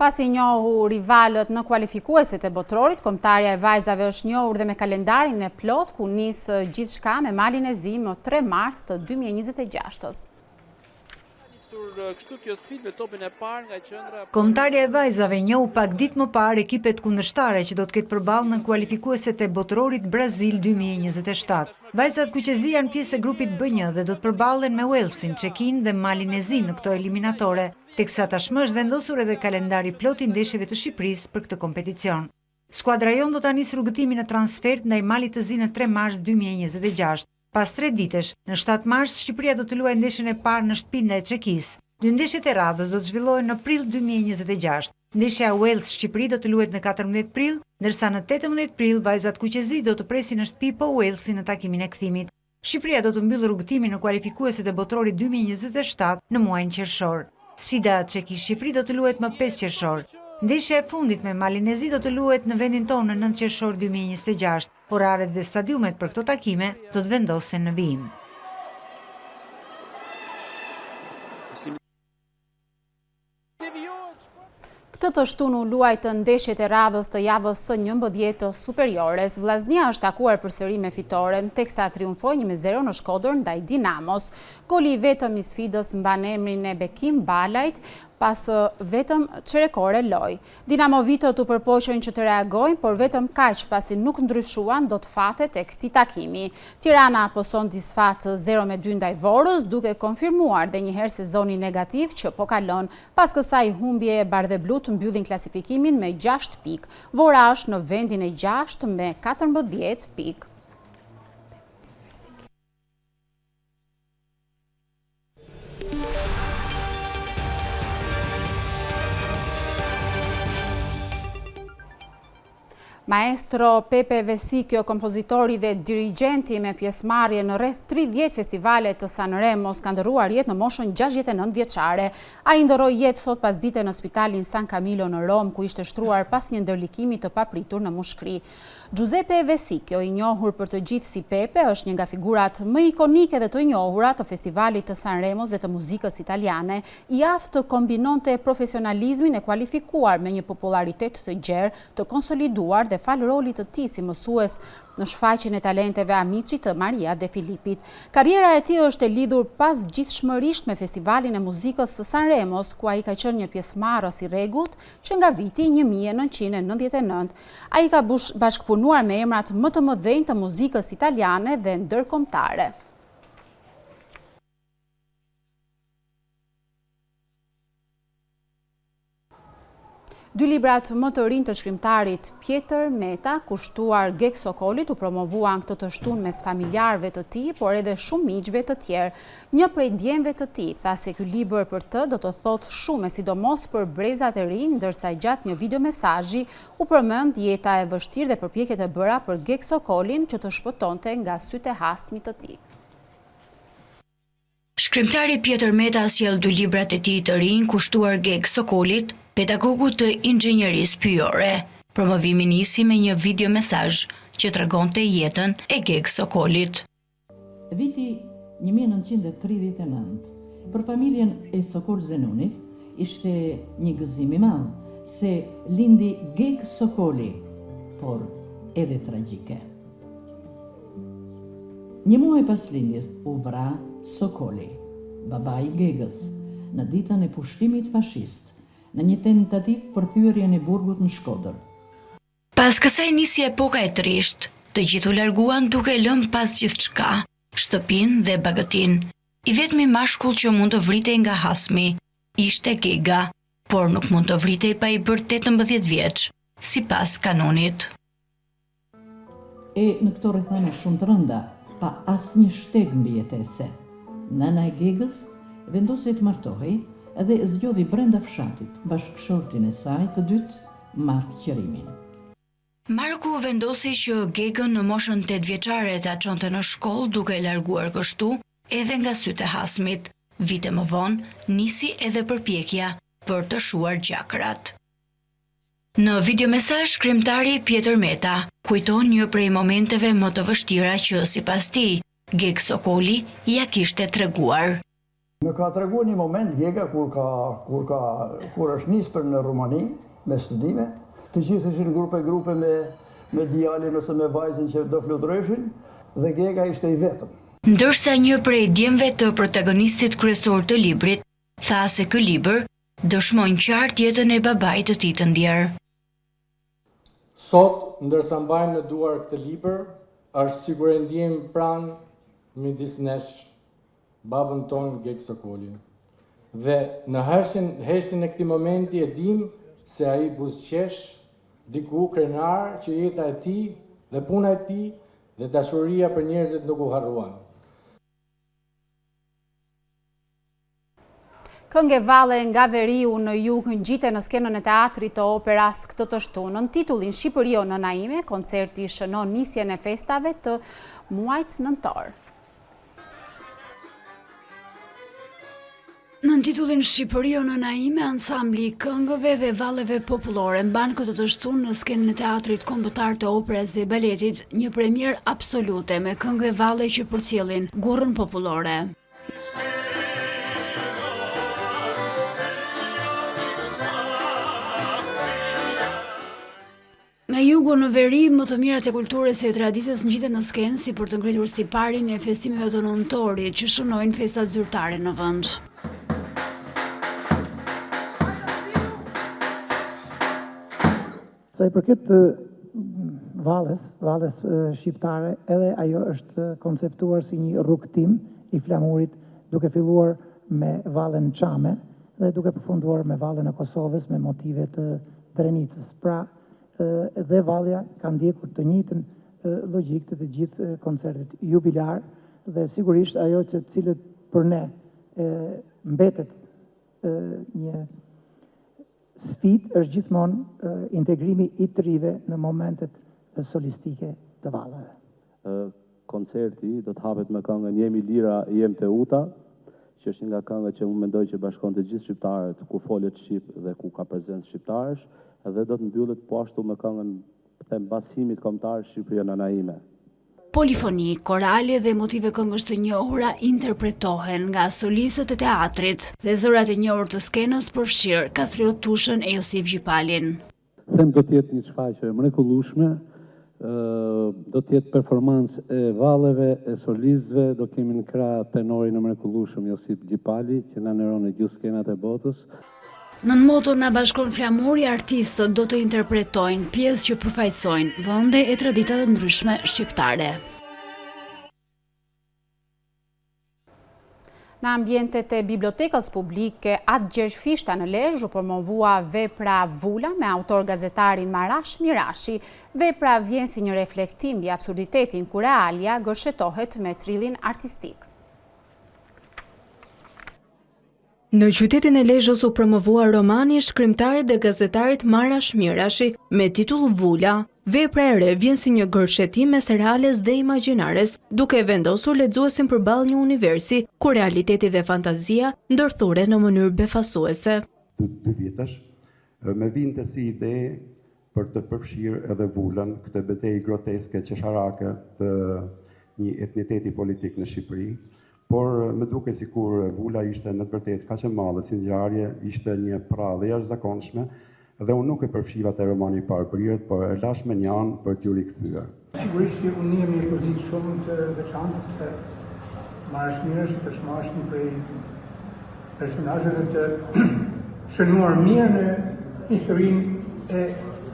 Pasi njohu rivalët në kualifikueset e botërorit, kombëtarja e vajzave është njohur dhe me kalendarin e plotë ku nis gjithçka me Malin e Zi më 3 mars të 2026-ës. Kombëtarja e vajzave njohu pak ditë më parë ekipet kundërshtare që do të ketë përballë në kualifikueset e Botërorit Brazil 2027. Vajzat kuqezi janë pjesë e grupit B1 dhe do të përballen me Uellsin, Çekinë dhe Malin e Zi në këto eliminatore, teksa tashmë është vendosur edhe kalendari i plotë i ndeshjeve të Shqipërisë për këtë kompeticion. Skuadra jonë do ta nisë rrugëtimin në transfertë ndaj Malit të Zi në 3 mars 2026. Pas tre ditësh, në 7 mars, Shqipëria do të luajë ndeshjen e parë në shtëpi ndaj Çekisë. Dy ndeshjet e radhës do të zhvillohen në prill 2026. Ndeshja Wales-Shqipëri do të luhet në 14 prill, ndërsa në 18 prill vajzat kuqezi do të presin në shtëpi po Walesin në takimin e kthimit. Shqipëria do të mbyllë rrugëtimin në kualifikueset e Botërorit 2027 në muajin qershor. Sfida Çeki-Shqipëri do të luhet më 5 qershor. Ndeshja e fundit me Malin e Zi do të luhet në vendin tonë në 9 qershor 2026. Oraret dhe stadiumet për këto takime do të vendosen në vijim. Këtë të shtunë u luajtën ndeshjet e radhës të javës së 11 të Superiores. Vllaznia është takuar përsëri me fitoren, teksa triumfoi 1-0 në Shkodër ndaj Dinamos. Goli i vetëm i sfidës mban emrin e Bekim Balajt pas vetëm çerekore lojë. Dinamovitët u përpoqën që të reagojnë, por vetëm kaq pasi nuk ndryshuan dot fatet e këtij takimi. Tirana pëson disfatë 0-2 ndaj Vorës, duke konfirmuar dhe njëherë sezonin negativ që po kalon. Pas kësaj humbjeje bardheblutë mbyllin klasifikimin me 6 pikë. Vora është në vendin e 6 me 14 pikë. Maestro Pepe Vessicchio, kompozitori dhe dirigjenti me pjesëmarrje në rreth 30 festivale të Sanremos, ka ndërruar jetë në moshën 69 vjeçare. Ai ndërroi jetë sot pasdite në spitalin San Camillo në Romë, ku ishte shtruar pas një ndërlikimi të papritur në mushkri. Giuseppe Vessicchio, i njohur për të gjithë si Pepe, është një nga figurat më ikonike dhe të njohura të festivalit të Sanremos dhe të muzikës italiane, i aftë të kombinonte profesionalizmin e kualifikuar me një popullaritet të gjerë, të konsoliduar dhe falë rolit të tij si mësues në shfaqjen e talenteve Amici të Maria De Filippit. Karriera e tij është e lidhur pazgjidhshmërisht me festivalin e muzikës së Sanremos, ku ai ka qenë një pjesëmarrës i rregullt që nga viti 1999. Ai ka bashkëpunuar me emrat më të mëdhenj të muzikës italiane dhe ndërkombëtare. Dy librat më të rinj të shkrimtarit Pjetër Meta, kushtuar Gegë Sokolit, u promovuan këtë të shtunë mes familjarëve të tij, por edhe shumë miqve të tjerë. Një prej djemve të tij, tha se ky libër për të do të thotë shumë e sidomos për brezat e rinj, ndërsa gjatë një videomesazhi u përmend jeta e vështirë dhe përpjekjet e bëra për Gegë Sokolin që të shpëtonte nga sytë e hasmit të tij. Shkrimtari Pjetër Meta sjell dy librat e tij të rinj kushtuar Gegë Sokolit, pedagogut të inxhinierisë pyjore. Promovimi nisi me një videomesazh që tregonte jetën e Gegë Sokolit. Viti 1939, për familjen e Sokol Zenunit, ishte një gëzim i madh, se lindi Gegë Sokoli, por edhe tragjike. Një muaj pas lindjes u vra Sokoli, babai i Gegës, në ditën e pushtimit fashist, në një tentativë për thyerjen e burgut në Shkodër. Pas kësaj nisi epoka e trishtë, të gjithë u larguan duke lënë pas gjithçka, shtëpinë dhe bagëtinë. I vetmi mashkull që mund të vritej nga hasmi, ishte Gega, por nuk mund të vritej pa i bërë 18 vjeç, sipas kanunit. E në këto rrethana shumë të rënda, pa asnjë shteg mbijetese, nëna e Gegës vendosi të martohej. dhe zgjodhi brenda fshatit bashkëshortin e saj të dytë, Mark Qerimin. Marku vendosi që Gegën në moshën tetëvjeçare ta çonte në shkollë duke e larguar kështu edhe nga sytë e hasmit. Vite më vonë nisi edhe përpjekja për të shuar gjakrat. Në videomesazh shkrimtari Pjetër Meta kujton një prej momenteve më të vështira që sipas tij Gegë Sokoli ia kishte treguar. Më ka treguar një moment Gega kur ka kur ka kur është nisë për në Rumani me studime, të gjithë ishin grupe grupe me me djalin ose me vajzën që do fluturojshin dhe Gega ishte i vetëm. Ndërsa një prej djemve të protagonistit kryesor të librit tha se ky libër dëshmon qartë jetën e babait të tij të ndjerë. Sot, ndërsa mbajmë në duar këtë libër, është sikur e ndiejmë pranë midis nesh babën tonë Gegë Sokolin. Dhe në heshtjen, heshtjen e këtij momenti e dimë se ai buzëqesh diku krenar që jeta e tij dhe puna e tij dhe dashuria për njerëzit nuk u harruan. Këngë e valle nga veriu në jug ngjiten në skenën e teatrit të operas këtë të shtunë. Nën titullin Shqipëri o nëna ime, koncerti shënon nisjen e festave të muajit nëntor. Nën titullin Shqipëri o nëna ime, ansambli i këngëve dhe valleve popullore mban këtë të shtunë në skenën e teatrit kombëtar të operas dhe baletit, një premierë absolute me këngë dhe valle që përcjellin gurrën popullore. Nga jugu në veri, më të mirat e kulturës e traditës ngjiten në skenë si për të ngritur siparin e festimeve të nëntorit që shënojnë festat zyrtare në vend. Sa i përket valles, valles shqiptare, edhe ajo është konceptuar si një rrugëtim i flamurit, duke filluar me vallen çame dhe duke përfunduar me vallen e Kosovës me motive të Drenicës. Pra, dhe vallja ka ndjekur të njëjtën logjikë të të gjithë koncertit jubilar dhe sigurisht ajo që cilët për ne mbetet një Sfidë është gjithmonë integrimi i të rinjve në momentet solistike të valleve. Koncerti do të hapet me këngën Jemi Lira, jem Teuta, që është një nga këngët që unë mendoj që bashkon të gjithë shqiptarët ku folet shqip dhe ku ka prezencë shqiptarësh dhe do të mbyllet po ashtu me këngën them mbas himnit kombëtar Shqipëri o nëna ime. Polifoni, korale dhe motive këngësh të njohura interpretohen nga solistët e teatrit dhe zërat e njohur të skenës përfshirë Kastriot Tushën e Josif Gjipalin. Them do të jetë një shfaqje e mrekullueshme, do të jetë performancë e valleve, e solistëve, do kemi në krah tenorin e mrekullueshëm Josip Gjipali, që na nderon në gjithë skenat e botës. Nën moton Na bashkon flamuri, artistët do të interpretojnë pjesë që përfaqësojnë vende e tradita të ndryshme shqiptare. Në ambientet e Bibliotekës Publike At Gjergj Fishta në Lezhë u promovua vepra Vula me autor gazetarin Marash Mirashi. Vepra vjen si një reflektim mbi absurditetin ku realja gërshetohet me trillin artistik. Në qytetin e Lezhës u promovua romani i shkrimtarit dhe gazetarit Marash Mirashi me titull Vula. Vepra e re vjen si një gërshetim mes reales dhe imagjinares, duke e vendosur lexuesin përballë një universi ku realiteti dhe fantazia ndërthuren në mënyrë befasuese. Dy vitesh, më vinte si ide për të përfshirë edhe vulën, këtë betejë groteske qesharake të një etniteti politik në Shqipëri, por më dukej sikur vula ishte në të vërtetë kaq e madhe si ngjarje, ishte një përrallë e jashtëzakonshme dhe unë nuk e përfshiva te romani i parë Brirët, por e lashë mënjanë për t'iu rikthyer. Sigurisht që unë ndihem në një pozitë shumë të veçantë, sepse Marash Mirashi tashmë është një prej personazheve të shënuar mirë në historinë e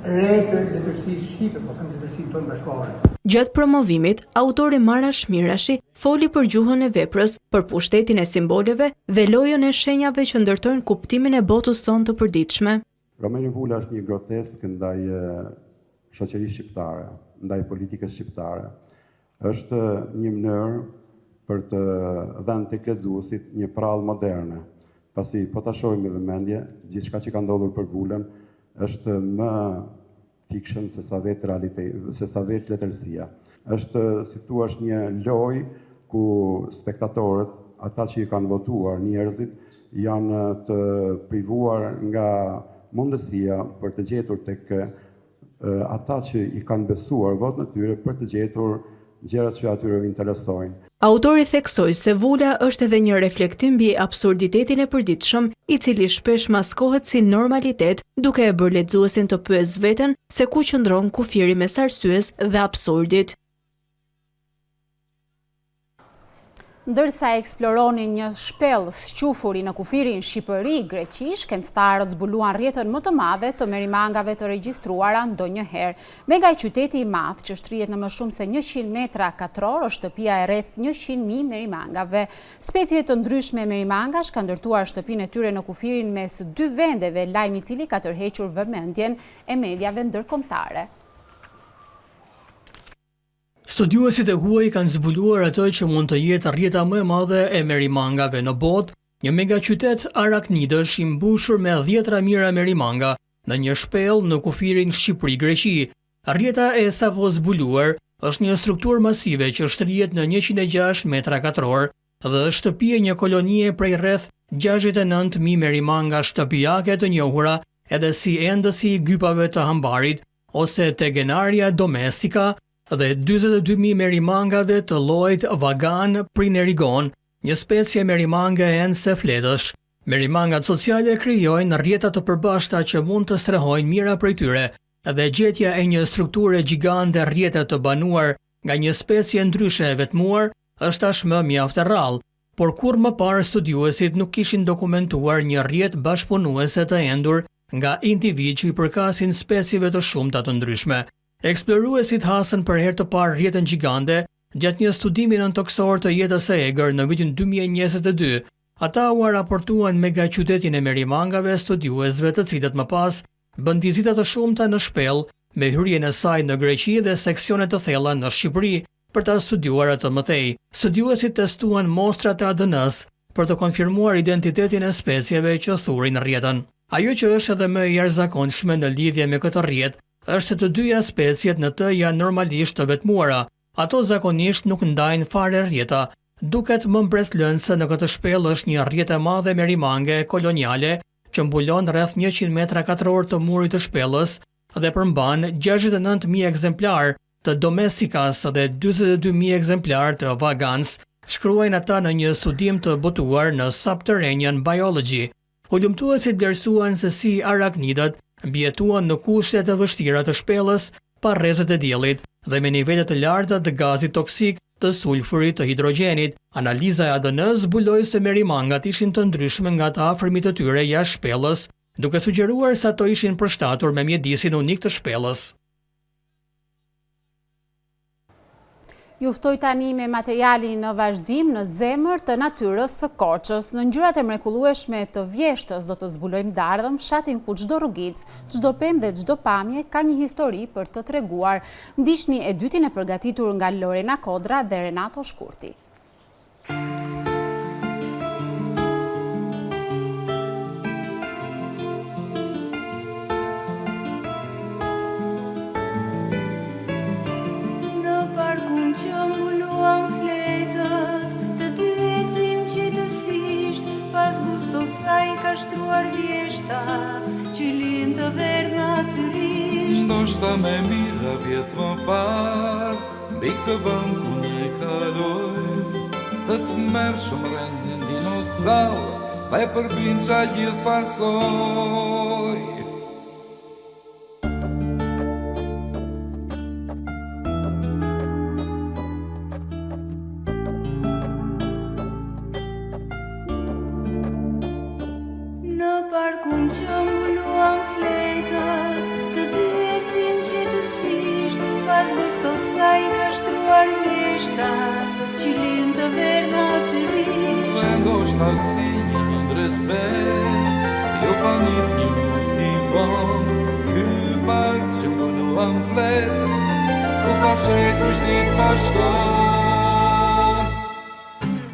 re të letërsisë shqipe, po them letërsisë tonë bashkëkohore. Gjatë promovimit, autori Marash Mirashi foli për gjuhën e veprës, për pushtetin e simboleve dhe lojën e shenjave që ndërtojnë kuptimin e botës sonë të përditshme. Romani Vula është një grotesk ndaj shoqërisë shqiptare, ndaj politikës shqiptare. Është një mënyrë për të dhënë tek lexuesit një përrallë moderne. Pasi po ta shohim me vëmendje, gjithçka që ka ndodhur për vulën është më fiction se sa vetë realiteti, se sa vetë letërsia. Është, si thuash, një lojë ku spektatorët, ata që i kanë votuar njerëzit, janë të privuar nga mundësia për të gjetur tek ata që i kanë besuar votën e tyre për të gjetur gjërat që atyre u interesojnë. Autori theksoi se Vula është edhe një reflektim mbi absurditetin e përditshëm, i cili shpesh maskohet si normalitet, duke e bërë lexuesin të pyesë veten se ku qëndron kufiri mes arsyes dhe absurdit. Ndërsa eksploronin një shpellë squfuri në kufirin Shqipëri-Greqi, shkencëtarët zbuluan rrjetën më të madhe të merimangave të regjistruara ndonjëherë. Megaqyteti i madh, që shtrihet në më shumë se 100 metra katror, është shtëpia e rreth 100.000 merimangave. Specie të ndryshme merimangash kanë ndërtuar shtëpinë e tyre në kufirin mes dy vendeve, lajm i cili ka tërhequr vëmendjen e mediave ndërkombëtare. Studiuesit e huaj kanë zbuluar atë që mund të jetë rrjeta më e madhe e merimangave në botë, një megaqytet araknidësh i mbushur me dhjetëra mijëra merimanga në një shpellë në kufirin Shqipëri-Greqi. Rrjeta e sapozbuluar është një strukturë masive që shtrihet në 106 metra katrorë dhe është shtëpi e një kolonie prej rreth 69.000 merimanga shtëpiake të njohura edhe si endësi i gypave të hambarit ose Tegenaria domestica dhe 42.000 merimangave të llojit Vagan prinerigone, një specie merimange endëse fletësh. Merimangat sociale krijojnë rrjeta të përbashkëta që mund të strehojnë mijëra prej tyre, dhe gjetja e një strukture gjigande rrjete të banuar nga një specie ndryshe e vetmuar është tashmë mjaft e rrallë, por kurrë më parë studiuesit nuk kishin dokumentuar një rrjet bashkëpunuese të endur nga individë që i përkasin specieve të shumta të ndryshme. Eksploruesit hasën për herë të parë rrjetën gjigande gjatë një studimi nëntokësor të jetës së egër në vitin 2022. Ata ua raportuan megaqytetin e merimangave studiuesve të cilët më pas bënë vizita të shumta në shpellë me hyrjen e saj në Greqi dhe seksione të thella në Shqipëri për ta studiuar atë më tej. Studiuesit testuan mostrat e ADN-së për të konfirmuar identitetin e specieve që thurin rrjetën. Ajo që është edhe më e jashtëzakonshme në lidhje me këtë rrjet është se të dyja speciet në të janë normalisht të vetmuara. Ato zakonisht nuk ndajnë fare rrjeta. Duket më mbresëlënëse në këtë shpellë është një rrjetë e madhe merimange koloniale që mbulon rreth 100 metra katror të murit të shpellës dhe përmban 69.000 ekzemplarë të Domesticas dhe 42.000 ekzemplarë të Vagans, shkruajnë ata në një studim të botuar në Subterranean Biology. Hulumtuesit vlerësuan se si araknidët mbijetuan në kushte të vështira të shpellës pa rrezet e diellit dhe me nivele të larta të gazit toksik të sulfurit të hidrogjenit. Analiza e ADN zbuloi se merimangat ishin të ndryshme nga të afërmit e tyre jashtë shpellës, duke sugjeruar se ato ishin përshtatur me mjedisin unik të shpellës. Ju ftoj tani me materialin në vazhdim në zemër të natyrës së Korçës. Në ngjyrat e mrekullueshme të vjeshtës do të zbulojmë Dardhën, fshatin ku çdo rrugicë, çdo pemë dhe çdo pamje ka një histori për të treguar. Ndiqni editin e përgatitur nga Lorena Kodra dhe Renato Shkurti. Në parkun që mbuluan fletët, të dy ecim qetësisht, pas gustos saj ka shtruar vjeshta, qilim të verdhë natyrisht. Ndoshta me mijëra vjet më parë, Mbi këtë vend ku ne kalojmë Të tmerrshëm rendnin dinozaurë Dhe përbindësha gjithfarësoj Në parkun që mbuluan fletët, të dy ecim qetësisht, pas gustos saj ka shtruar vjeshta, qilim të verdhë natyrisht. Dhe ndoshta si një ëndërr e zbehtë, ju fanit një musk i vonë, ky park që mbuluan fletët, ku pas shekujsh ditë bashkon.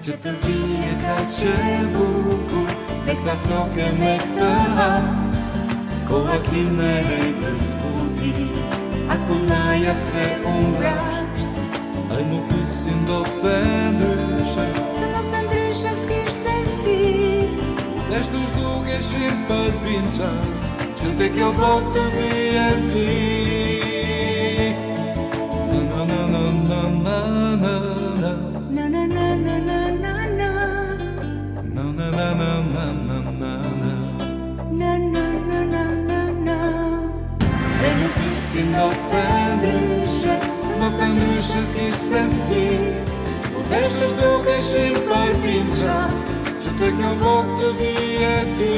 Që të vije kaq e bukur. Me këta flokë me këtë hap Koha klimë e të zbuti Akullnaja ktheu mbrapsht E nuk ish si ndodhte ndryshe Të ndodhte ndryshe s'kish se si U desh të zhdukeshim përbindësha Që te kjo botë të vije ti Na na na na na na na Na na na na na na na Na na na na na na na na Na na na na na na E nuk ish si ndodhte ndryshe Ndodhte ndryshe s'kish se si U desh të zhdukeshim përbindësha Që te kjo botë të vije ti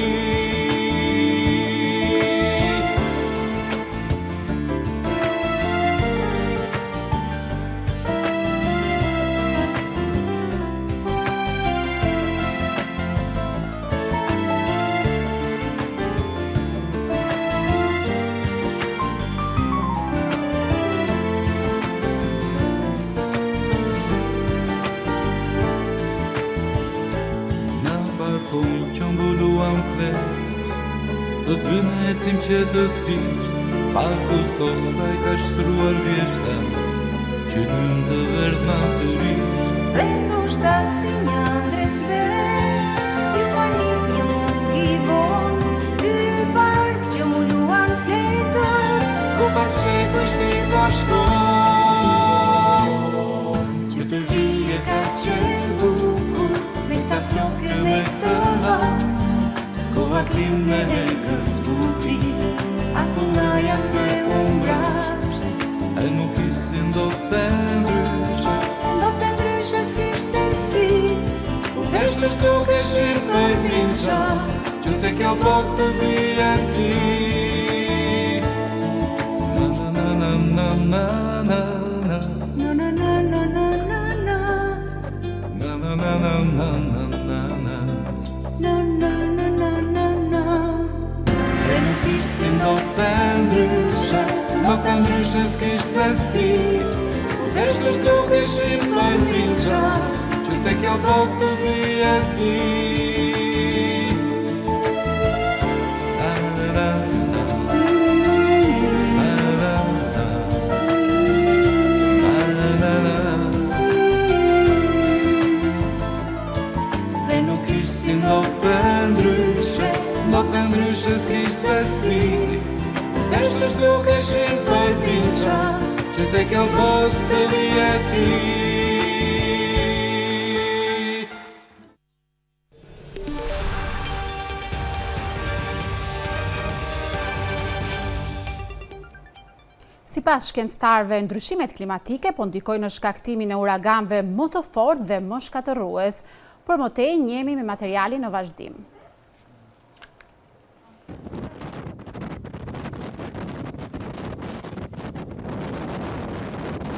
Në barkun që mbuluan fletët Të dy ne ecim qetësisht Pas gustos saj ka shtruar vjeshta Qilim të verdhë natyrisht Dhe ndoshta si një ëndërr e zbehtë Ju fanit një muzg i vonë Ky park që mbuluan fletët Ku pas shekujsh ti bashkon Që të vije kaq e bukur Me këta flokë me këtë hap Koha klimë e zbuti Akullnaja ktheu mbrapsht E nuk ish si ndodhte ndryshe Ndodhte ndryshe s'kish se si U desh të zhdukeshim përbindësha Që te kjo botë të vije ti Na na na na na na na Na na na na na na na Na na na na na na na na Na na na na na na E nuk ish si ndodhte ndryshe Ndodhte ndryshe s'kish se si U desh të zhdukeshim përbindësha Që te kjo botë të vije ti Na na na na Na na na Na na na Dhe nuk ish si ndodhte ndryshe Ndodhte ndryshe s'kish se si U desh të zhdukeshim përbindësha Që te kjo botë të vije ti Sipas shkencëtarëve, ndryshimet klimatike po ndikojnë në shkaktimin e uraganëve më të fortë dhe më shkatërrues. Për më tej, njihemi me materialin në vazhdim.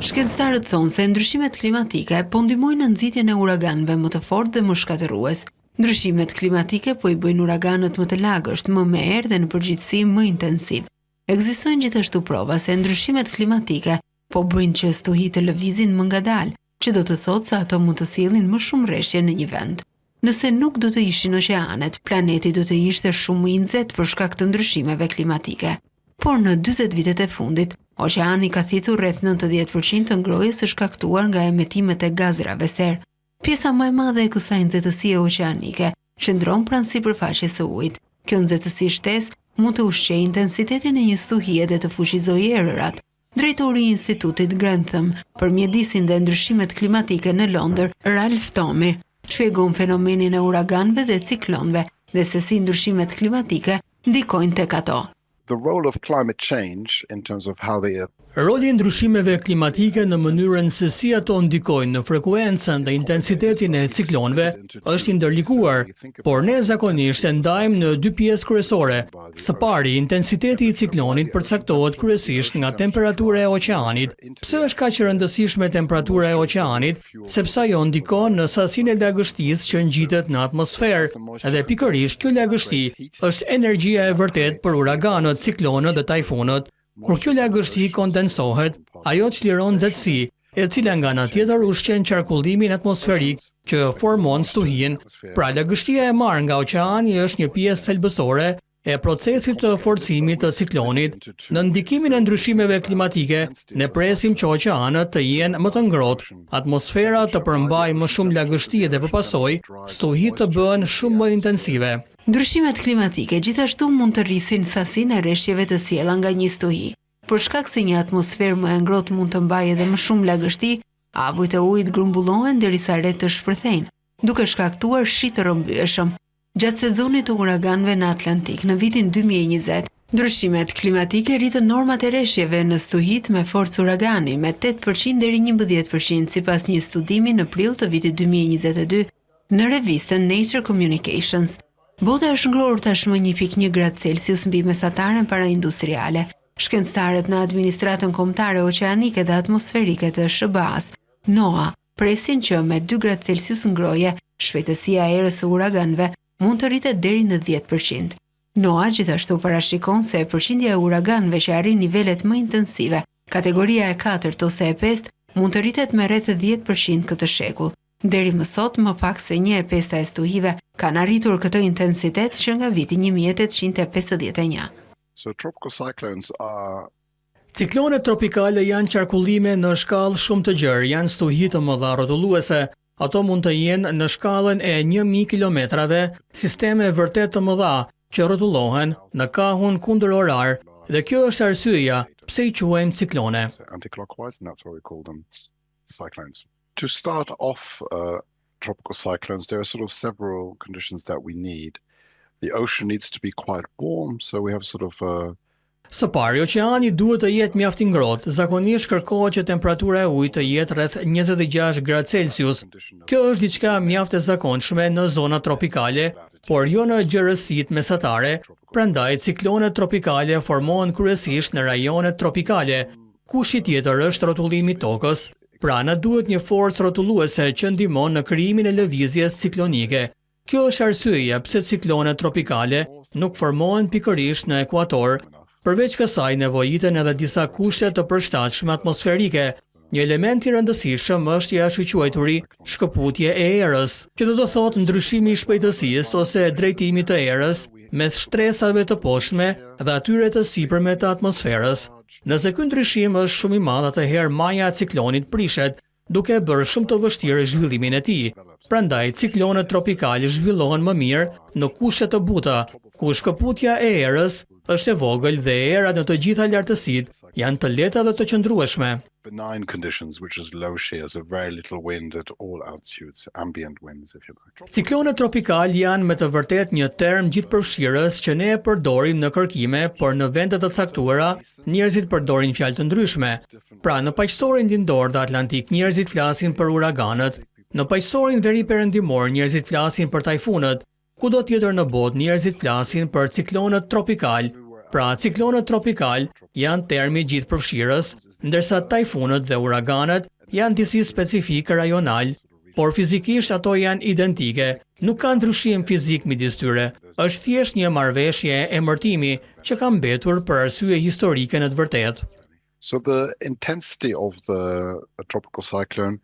Shkencëtarët thonë se ndryshimet klimatike po ndihmojnë në nxitjen e uraganëve më të fortë dhe më shkatërrues. Ndryshimet klimatike po i bëjnë uraganët më të lagësht, më me erë dhe në përgjithësi më intensiv. Ekzistojnë gjithashtu prova se ndryshimet klimatike po bëjnë që stuhitë të lëvizin më ngadalë, që do të thotë se ato mund të sjellin më shumë reshje në një vend. Nëse nuk do të ishin oqeanet, planeti do të ishte shumë më i nxehtë për shkak të ndryshimeve klimatike. Por në 40 vitet e fundit, oqeani ka thithur rreth 90% të ngrohjes së shkaktuar nga emetimet e gazrave serë. Pjesa më e madhe e kësaj nxehtësie oqeanike qëndron pranë sipërfaqes së ujit. Kjo nxehtësi shtesë mund të ushqejë intensitetin e një stuhie dhe të fuqizojë erërat. Drejtori i Institutit Grantham për Mjedisin dhe Ndryshimet Klimatike në Londër, Ralph Tommie, shpjegon fenomenin e uraganëve dhe ciklonëve dhe se si ndryshimet klimatike ndikojnë tek ato. The role of climate change in terms of how they Roli i ndryshimeve klimatike në mënyrën se si ato ndikojnë në frekuencën dhe intensitetin e ciklonëve është i ndërlikuar, por ne zakonisht e ndajmë në dy pjesë kryesore. Së pari, intensiteti i ciklonit përcaktohet kryesisht nga temperatura e oqeanit. Pse është kaq e rëndësishme temperatura e oqeanit? Sepse ajo ndikon në sasinë e lagështisë që ngjitet në atmosferë, dhe pikërisht kjo lagështi është energjia e vërtetë për uraganët, ciklonët dhe tajfunët. Kur kjo lagështi kondensohet, ajo çliron nxehtësi, e cila nga ana tjetër ushqen qarkullimin atmosferik që formon stuhinë. Pra lagështia e marrë nga oqeani është një pjesë thelbësore e procesit të forcimit të ciklonit. Nën ndikimin e ndryshimeve klimatike, ne presim që oqeanët të jenë më të ngrohtë, atmosfera të përmbajë më shumë lagështi dhe për pasojë, stuhitë të bëhen shumë më intensive. Ndryshimet klimatike gjithashtu mund të rrisin sasinë e reshjeve të sjella nga një stuhi. Për shkak se një atmosferë më e ngrohtë mund të mbajë edhe më shumë lagështi, avujt e ujit grumbullohen derisa retë të shpërthejnë, duke shkaktuar shi të rrëmbyeshëm. Gjatë sezonit të uraganëve në Atlantik në vitin 2020, ndryshimet klimatike rritën normat e reshjeve në stuhitë me forcë uragani me 8% deri 11% sipas një studimi në prill të vitit 2022 në revistën Nature Communications. Bota është ngrohur tashmë 1.1 gradë Celsius mbi mesataren paraindustriale. Shkencëtarët në Administratën Kombëtare Oqeanike dhe Atmosferike të SHBA-së, NOAA, presin që me 2 gradë Celsius ngrohje, shpejtësia e erës së uraganëve mund të rritet deri në 10%. NOAA gjithashtu parashikon se përqindja e uraganëve që arrijnë nivelet më intensive, kategoria e katërt ose e pestë, mund të rritet me rreth 10% këtë shekull. Deri më sot, më pak se një e pesta e stuhive kanë arritur këtë intensitet që nga viti 1851. So tropical cyclones are Ciklonet tropikale janë qarkullime në shkallë shumë të gjerë, janë stuhi të mëdha rrotulluese. Ato mund të jenë në shkallën e 1000 kilometrave, sisteme vërtet të mëdha që rrotullohen në kahun kundërorar dhe kjo është arsyeja pse i quajmë ciklone. anti-clockwise and that's why we call them cyclones. To start off uh, tropical cyclones, there are sort of several conditions that we need. The ocean needs to be quite warm, so we have sort of uh, Së pari, oqeani duhet të jetë mjaft i ngrohtë. Zakonisht kërkohet që temperatura e ujit të jetë rreth 26 gradë Celsius. Kjo është diçka mjaft e zakonshme në zonat tropikale, por jo në gjerësitë mesatare. Prandaj ciklonet tropikale formohen kryesisht në rajonet tropikale. Kushti tjetër është rrotullimi i tokës. Pra na duhet një forcë rrotulluese që ndihmon në krijimin e lëvizjes ciklonike. Kjo është arsyeja pse ciklonet tropikale nuk formohen pikërisht në ekuator. Përveç kësaj nevojiten edhe disa kushte të përshtatshme atmosferike. Një element i rëndësishëm është i ashtuquajturi shkëputje e erës, që do të thotë ndryshimi i shpejtësisë ose drejtimit të erës mes shtresave të poshtme dhe atyre të sipërme të atmosferës. Nëse ky ndryshim është shumë i madh, atëherë maja e ciklonit prishet, duke e bërë shumë të vështirë zhvillimin e tij. Prandaj ciklonet tropikale zhvillohen më mirë në kushte të buta, ku shkëputja e erës është e vogël dhe erat në të gjitha lartësitë janë të lehta dhe të qëndrueshme. benign conditions, which is low shear, so very little wind at all altitudes, ambient winds, if you like. Ciklonet tropikalë janë me të vërtetë një term gjithëpërfshirës që ne e përdorim në kërkime, por në vende të caktuara njerëzit përdorin fjalë të ndryshme. Pra, në paqësorin lindor dhe Atlantik njerëzit flasin për uraganët, në paqësorin veri-perëndimor njerëzit flasin për tajfunët, kudo tjetër në botë njerëzit flasin për ciklonët tropikalë. Pra, ciklonët tropikalë janë termi gjithëpërfshirës, ndërsa tajfunët dhe uraganët janë disi specifik rajonal, por fizikisht ato janë identike, nuk ka ndryshim fizik midis tyre. Është thjesht një marrëveshje emërtimi që ka mbetur për arsye historike në të vërtetë. So the intensity of the tropical cyclone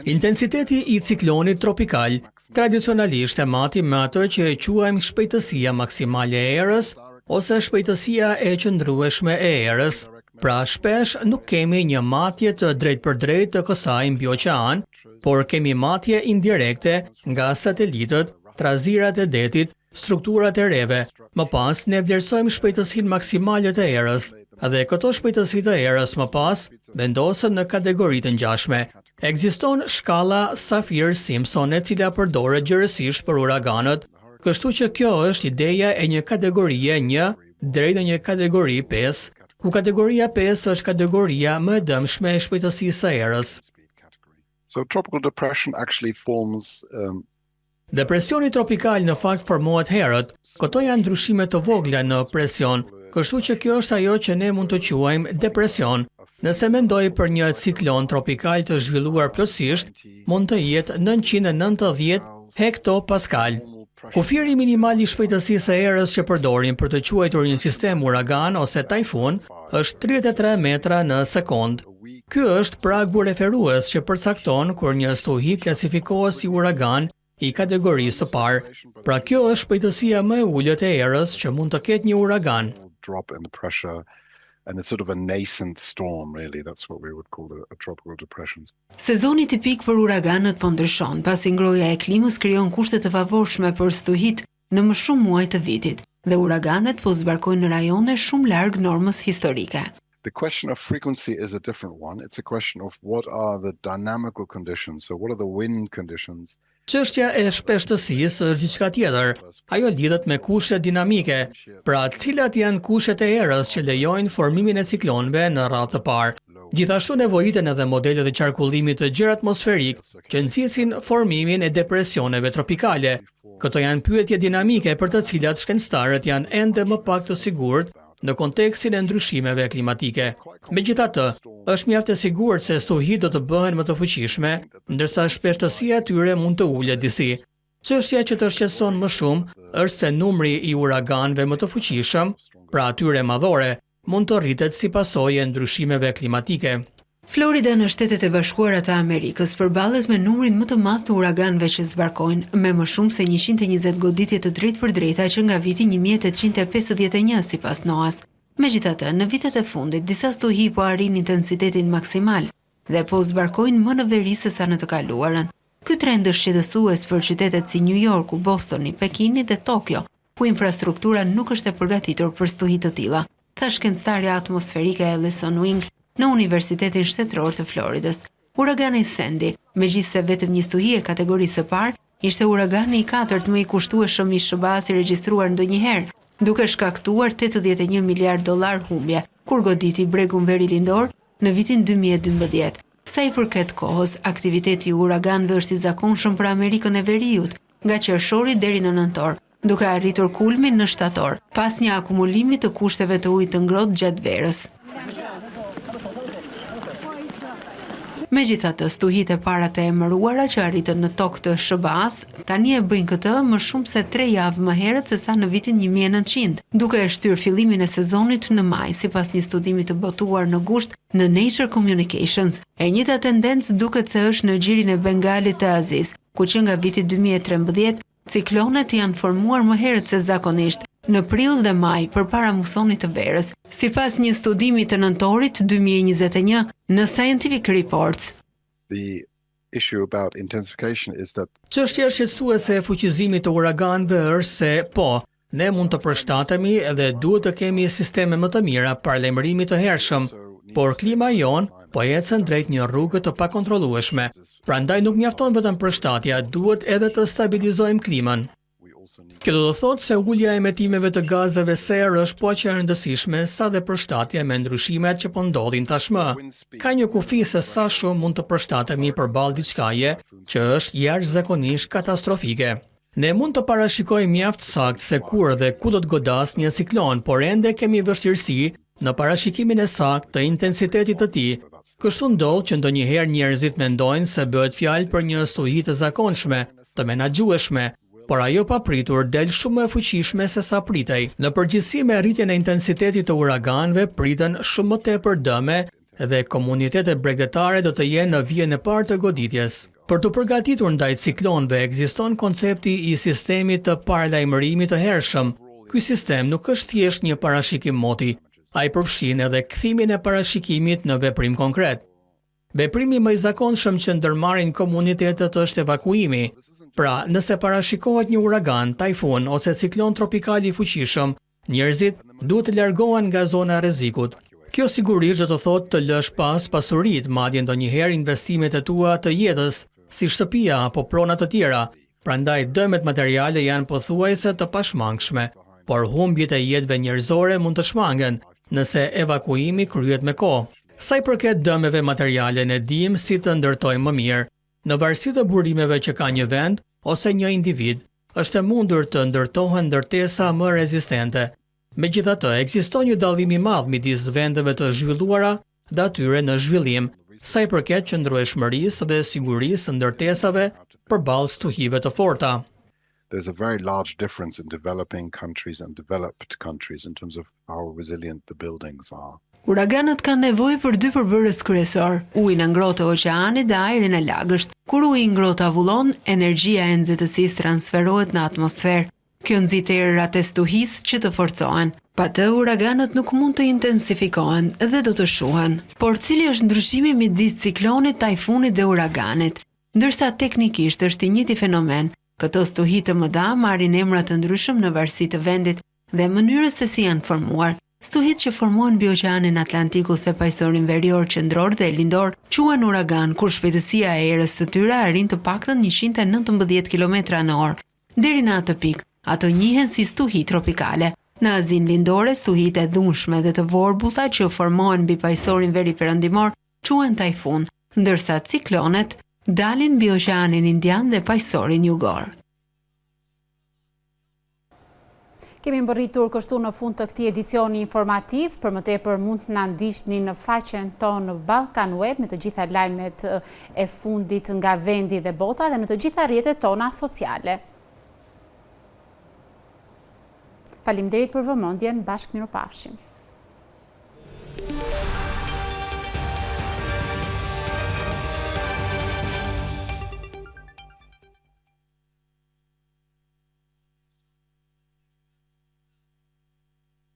Intensiteti i ciklonit tropikal tradicionalisht e matim me atë që e quajmë shpejtësia maksimale e erës ose shpejtësia e qëndrueshme e erës. Pra shpesh nuk kemi një matje të drejtpërdrejtë të kësaj mbi oqean, por kemi matje indirekte nga satelitët, trazirat e detit, strukturat e reve. Më pas ne vlerësojmë shpejtësinë maksimale të erës dhe këto shpejtësi të erës më pas vendosen në kategori të ngjashme. Ekziston shkalla Saffir-Simpson e cila përdoret gjerësisht për uraganët, kështu që kjo është ideja e një kategorie 1 deri në një kategori 5, ku kategoria 5 është kategoria më e dëmshme e shpejtësisë së erës. So tropical depression actually forms um, Depresioni tropikal në fakt formohet herët. Këto janë ndryshime të vogla në presion, kështu që kjo është ajo që ne mund të quajmë depresion. Nëse mendoj për një ciklon tropikal të zhvilluar plotësisht, mund të jetë 990 hektopascal. Kufiri minimal i shpejtësisë së erës që përdorim për të quajtur një sistem uragan ose tajfun është 33 metra në sekondë. Ky është pragu referues që përcakton kur një stuhi klasifikohet si uragan i kategorisë së parë. Pra kjo është shpejtësia më e ulët e erës që mund të ketë një uragan. Drop in the pressure and it's sort of a nascent storm really that's what we would call a, a tropical depression. Sezoni tipik për uraganët po ndryshon, pasi ngrohja e klimës krijon kushte të favorshme për stuhitë në më shumë muaj të vitit dhe uraganet po zbarkojnë në rajone shumë larg normës historike. The question of frequency is a different one. It's a question of what are the dynamical conditions, so what are the wind conditions Çështja e shpeshtësisë është diçka tjetër. Ajo lidhet me kushtet dinamike. Pra, cilat janë kushtet e erës që lejojnë formimin e ciklonëve në radhë të parë. Gjithashtu nevojiten edhe modelet e qarkullimit të gjerë atmosferik që nxisin formimin e depresioneve tropikale. Këto janë pyetje dinamike për të cilat shkencëtarët janë ende më pak të sigurt në kontekstin e ndryshimeve klimatike. Megjithatë, është mjaft e sigurt se stuhitë do të bëhen më të fuqishme, ndërsa shpeshtësia e tyre mund të ulet disi. Çështja që të shqetëson më shumë është se numri i uraganëve më të fuqishëm, pra atyre madhore, mund të rritet si pasojë e ndryshimeve klimatike. Florida në Shtetet e Bashkuara të Amerikës përballet me numrin më të madh të uraganëve që zbarkojnë, me më shumë se 120 goditje të drejtpërdrejta që nga viti 1851, sipas NOAA-s. Megjithatë, në vitet e fundit, disa stuhi po arrijnë intensitetin maksimal dhe po zbarkojnë më në veri sesa në të kaluarën. Ky trend është shqetësues për qytetet si New Yorku, Bostoni, Pekini dhe Tokio, ku infrastruktura nuk është e përgatitur për stuhi të tilla, tha shkencëtarja atmosferike Alison Wing në Universitetin Shtetëror të Floridës. Uragani Sandy, megjithëse vetëm një stuhi e kategorisë së parë, ishte uragani i katërt më i kushtueshëm i SHBA-s i regjistruar ndonjëherë, duke shkaktuar 81 miliard dollar humbje, kur goditi bregun verilindor në vitin 2012. Sa i përket kohës, aktiviteti i uraganëve është i zakonshëm për Amerikën e Veriut, nga qershori deri në nëntor, duke arritur kulmin në shtator, pas një akumulimi të kushteve të ujit të ngrohtë gjatë verës. Megjithatë, stuhitë e para të emëruara që arritën në tokë të SHBA-s, tani e bëjnë këtë më shumë se 3 javë më herët se sa në vitin 1900, duke e shtyrë fillimin e sezonit në maj, sipas një studimi të botuar në gusht në Nature Communications. E njëjta tendencë duket se është në gjirin e Bengalit të Azisë, ku që nga viti 2013 Ciklonet janë formuar më herët se zakonisht, në prill dhe maj, përpara musonit të verës, sipas një studimi të nëntorit 2021 në Scientific Reports. The issue about intensification is that Çështja shqetësuese e fuqizimit të uraganëve është se, po, ne mund të përshtatemi dhe duhet të kemi sisteme më të mira paralajmërimi të hershëm, por klima jonë po ecën drejt një rruge të pakontrollueshme. Prandaj nuk mjafton vetëm përshtatja, duhet edhe të stabilizojmë klimën. Kjo do të thotë se ulja e emetimeve të gazeve serë është po aq e rëndësishme sa dhe përshtatja me ndryshimet që po ndodhin tashmë. Ka një kufi se sa shumë mund të përshtatemi përballë diçkaje që është jashtëzakonisht katastrofike. Ne mund të parashikojmë mjaft saktë se kur dhe ku do të godasë një ciklon, por ende kemi vështirësi në parashikimin e saktë të intensitetit të tij. Kështu ndodh që ndonjëherë njerëzit mendojnë se bëhet fjalë për një stuhi të zakonshme, të menaxhueshme, por ajo papritur del shumë më e fuqishme se sa pritej. Në përgjithësi me rritjen e intensitetit të uraganëve priten shumë më tepër dëme dhe komunitetet bregdetare do të jenë në vijën e parë të goditjes. Për t'u përgatitur ndaj ciklonëve ekziston koncepti i sistemit të paralajmërimit të hershëm. Ky sistem nuk është thjesht një parashikim moti, ai përfshin edhe kthimin e parashikimit në veprim konkret. Veprimi më i zakonshëm që ndërmarrin komunitetet është evakuimi. Pra, nëse parashikohet një uragan, tajfun ose ciklon tropikal i fuqishëm, Njerëzit duhet të largohen nga zona e rrezikut. Kjo sigurisht do të thotë të lësh pas pasuritë, madje ndonjëherë investimet e tua të jetës, si shtëpia apo prona të tjera. Prandaj dëmet materiale janë pothuajse të pashmangshme, por humbjet e jetëve njerëzore mund të shmangen nëse evakuimi kryhet me kohë. Sa i përket dëmeve materiale, ne dimë si të ndërtojmë më mirë. Në varësi të burimeve që ka një vend ose një individ, është e mundur të ndërtohen ndërtesa më rezistente. Megjithatë, ekziston një dallim i madh midis vendeve të zhvilluara dhe atyre në zhvillim, sa i përket qëndrueshmërisë dhe sigurisë së ndërtesave përballë stuhive të forta. There's a very large difference in developing countries and developed countries in terms of how resilient the buildings are. Uraganët kanë nevojë për dy përbërës kryesorë, ujin e ngrohtë të oqeanit dhe ajrin e lagësht. Kur uji i ngrohtë avullon, energjia e nxehtësisë transferohet në atmosferë. Kjo nxit erërat e stuhisë që të forcohen. Pa të, uraganët nuk mund të intensifikohen dhe do të shuhen. Por cili është ndryshimi midis ciklonit, tajfunit dhe uraganit? Ndërsa teknikisht është i njëjti fenomen, këto stuhi të mëdha marrin emra të ndryshëm në varësi të vendit dhe mënyrës se si janë formuar. Stuhitë që formohen mbi Oqeanin Atlantik ose Paqësorin Verior, Qendror dhe Lindor quhen uragan kur shpejtësia e erës së tyre arrin të paktën 119 kilometra në orë. Deri në atë pikë, ato njihen si stuhi tropikale. Në Azinë Lindore, stuhitë e dhunshme dhe të vorbullta që formohen mbi Paqësorin Veriperëndimor quhen tajfun, ndërsa ciklonet dalin mbi Oqeanin Indian dhe Paqësorin Jugor. Kemi mbërritur kështu në fund të këtij edicioni informativ, për më tepër mund të na ndiqni në faqen tonë në Balkan Web me të gjitha lajmet e fundit nga vendi dhe bota dhe në të gjitha rrjetet tona sociale. Faleminderit për vëmendjen, bashkë mirupafshim.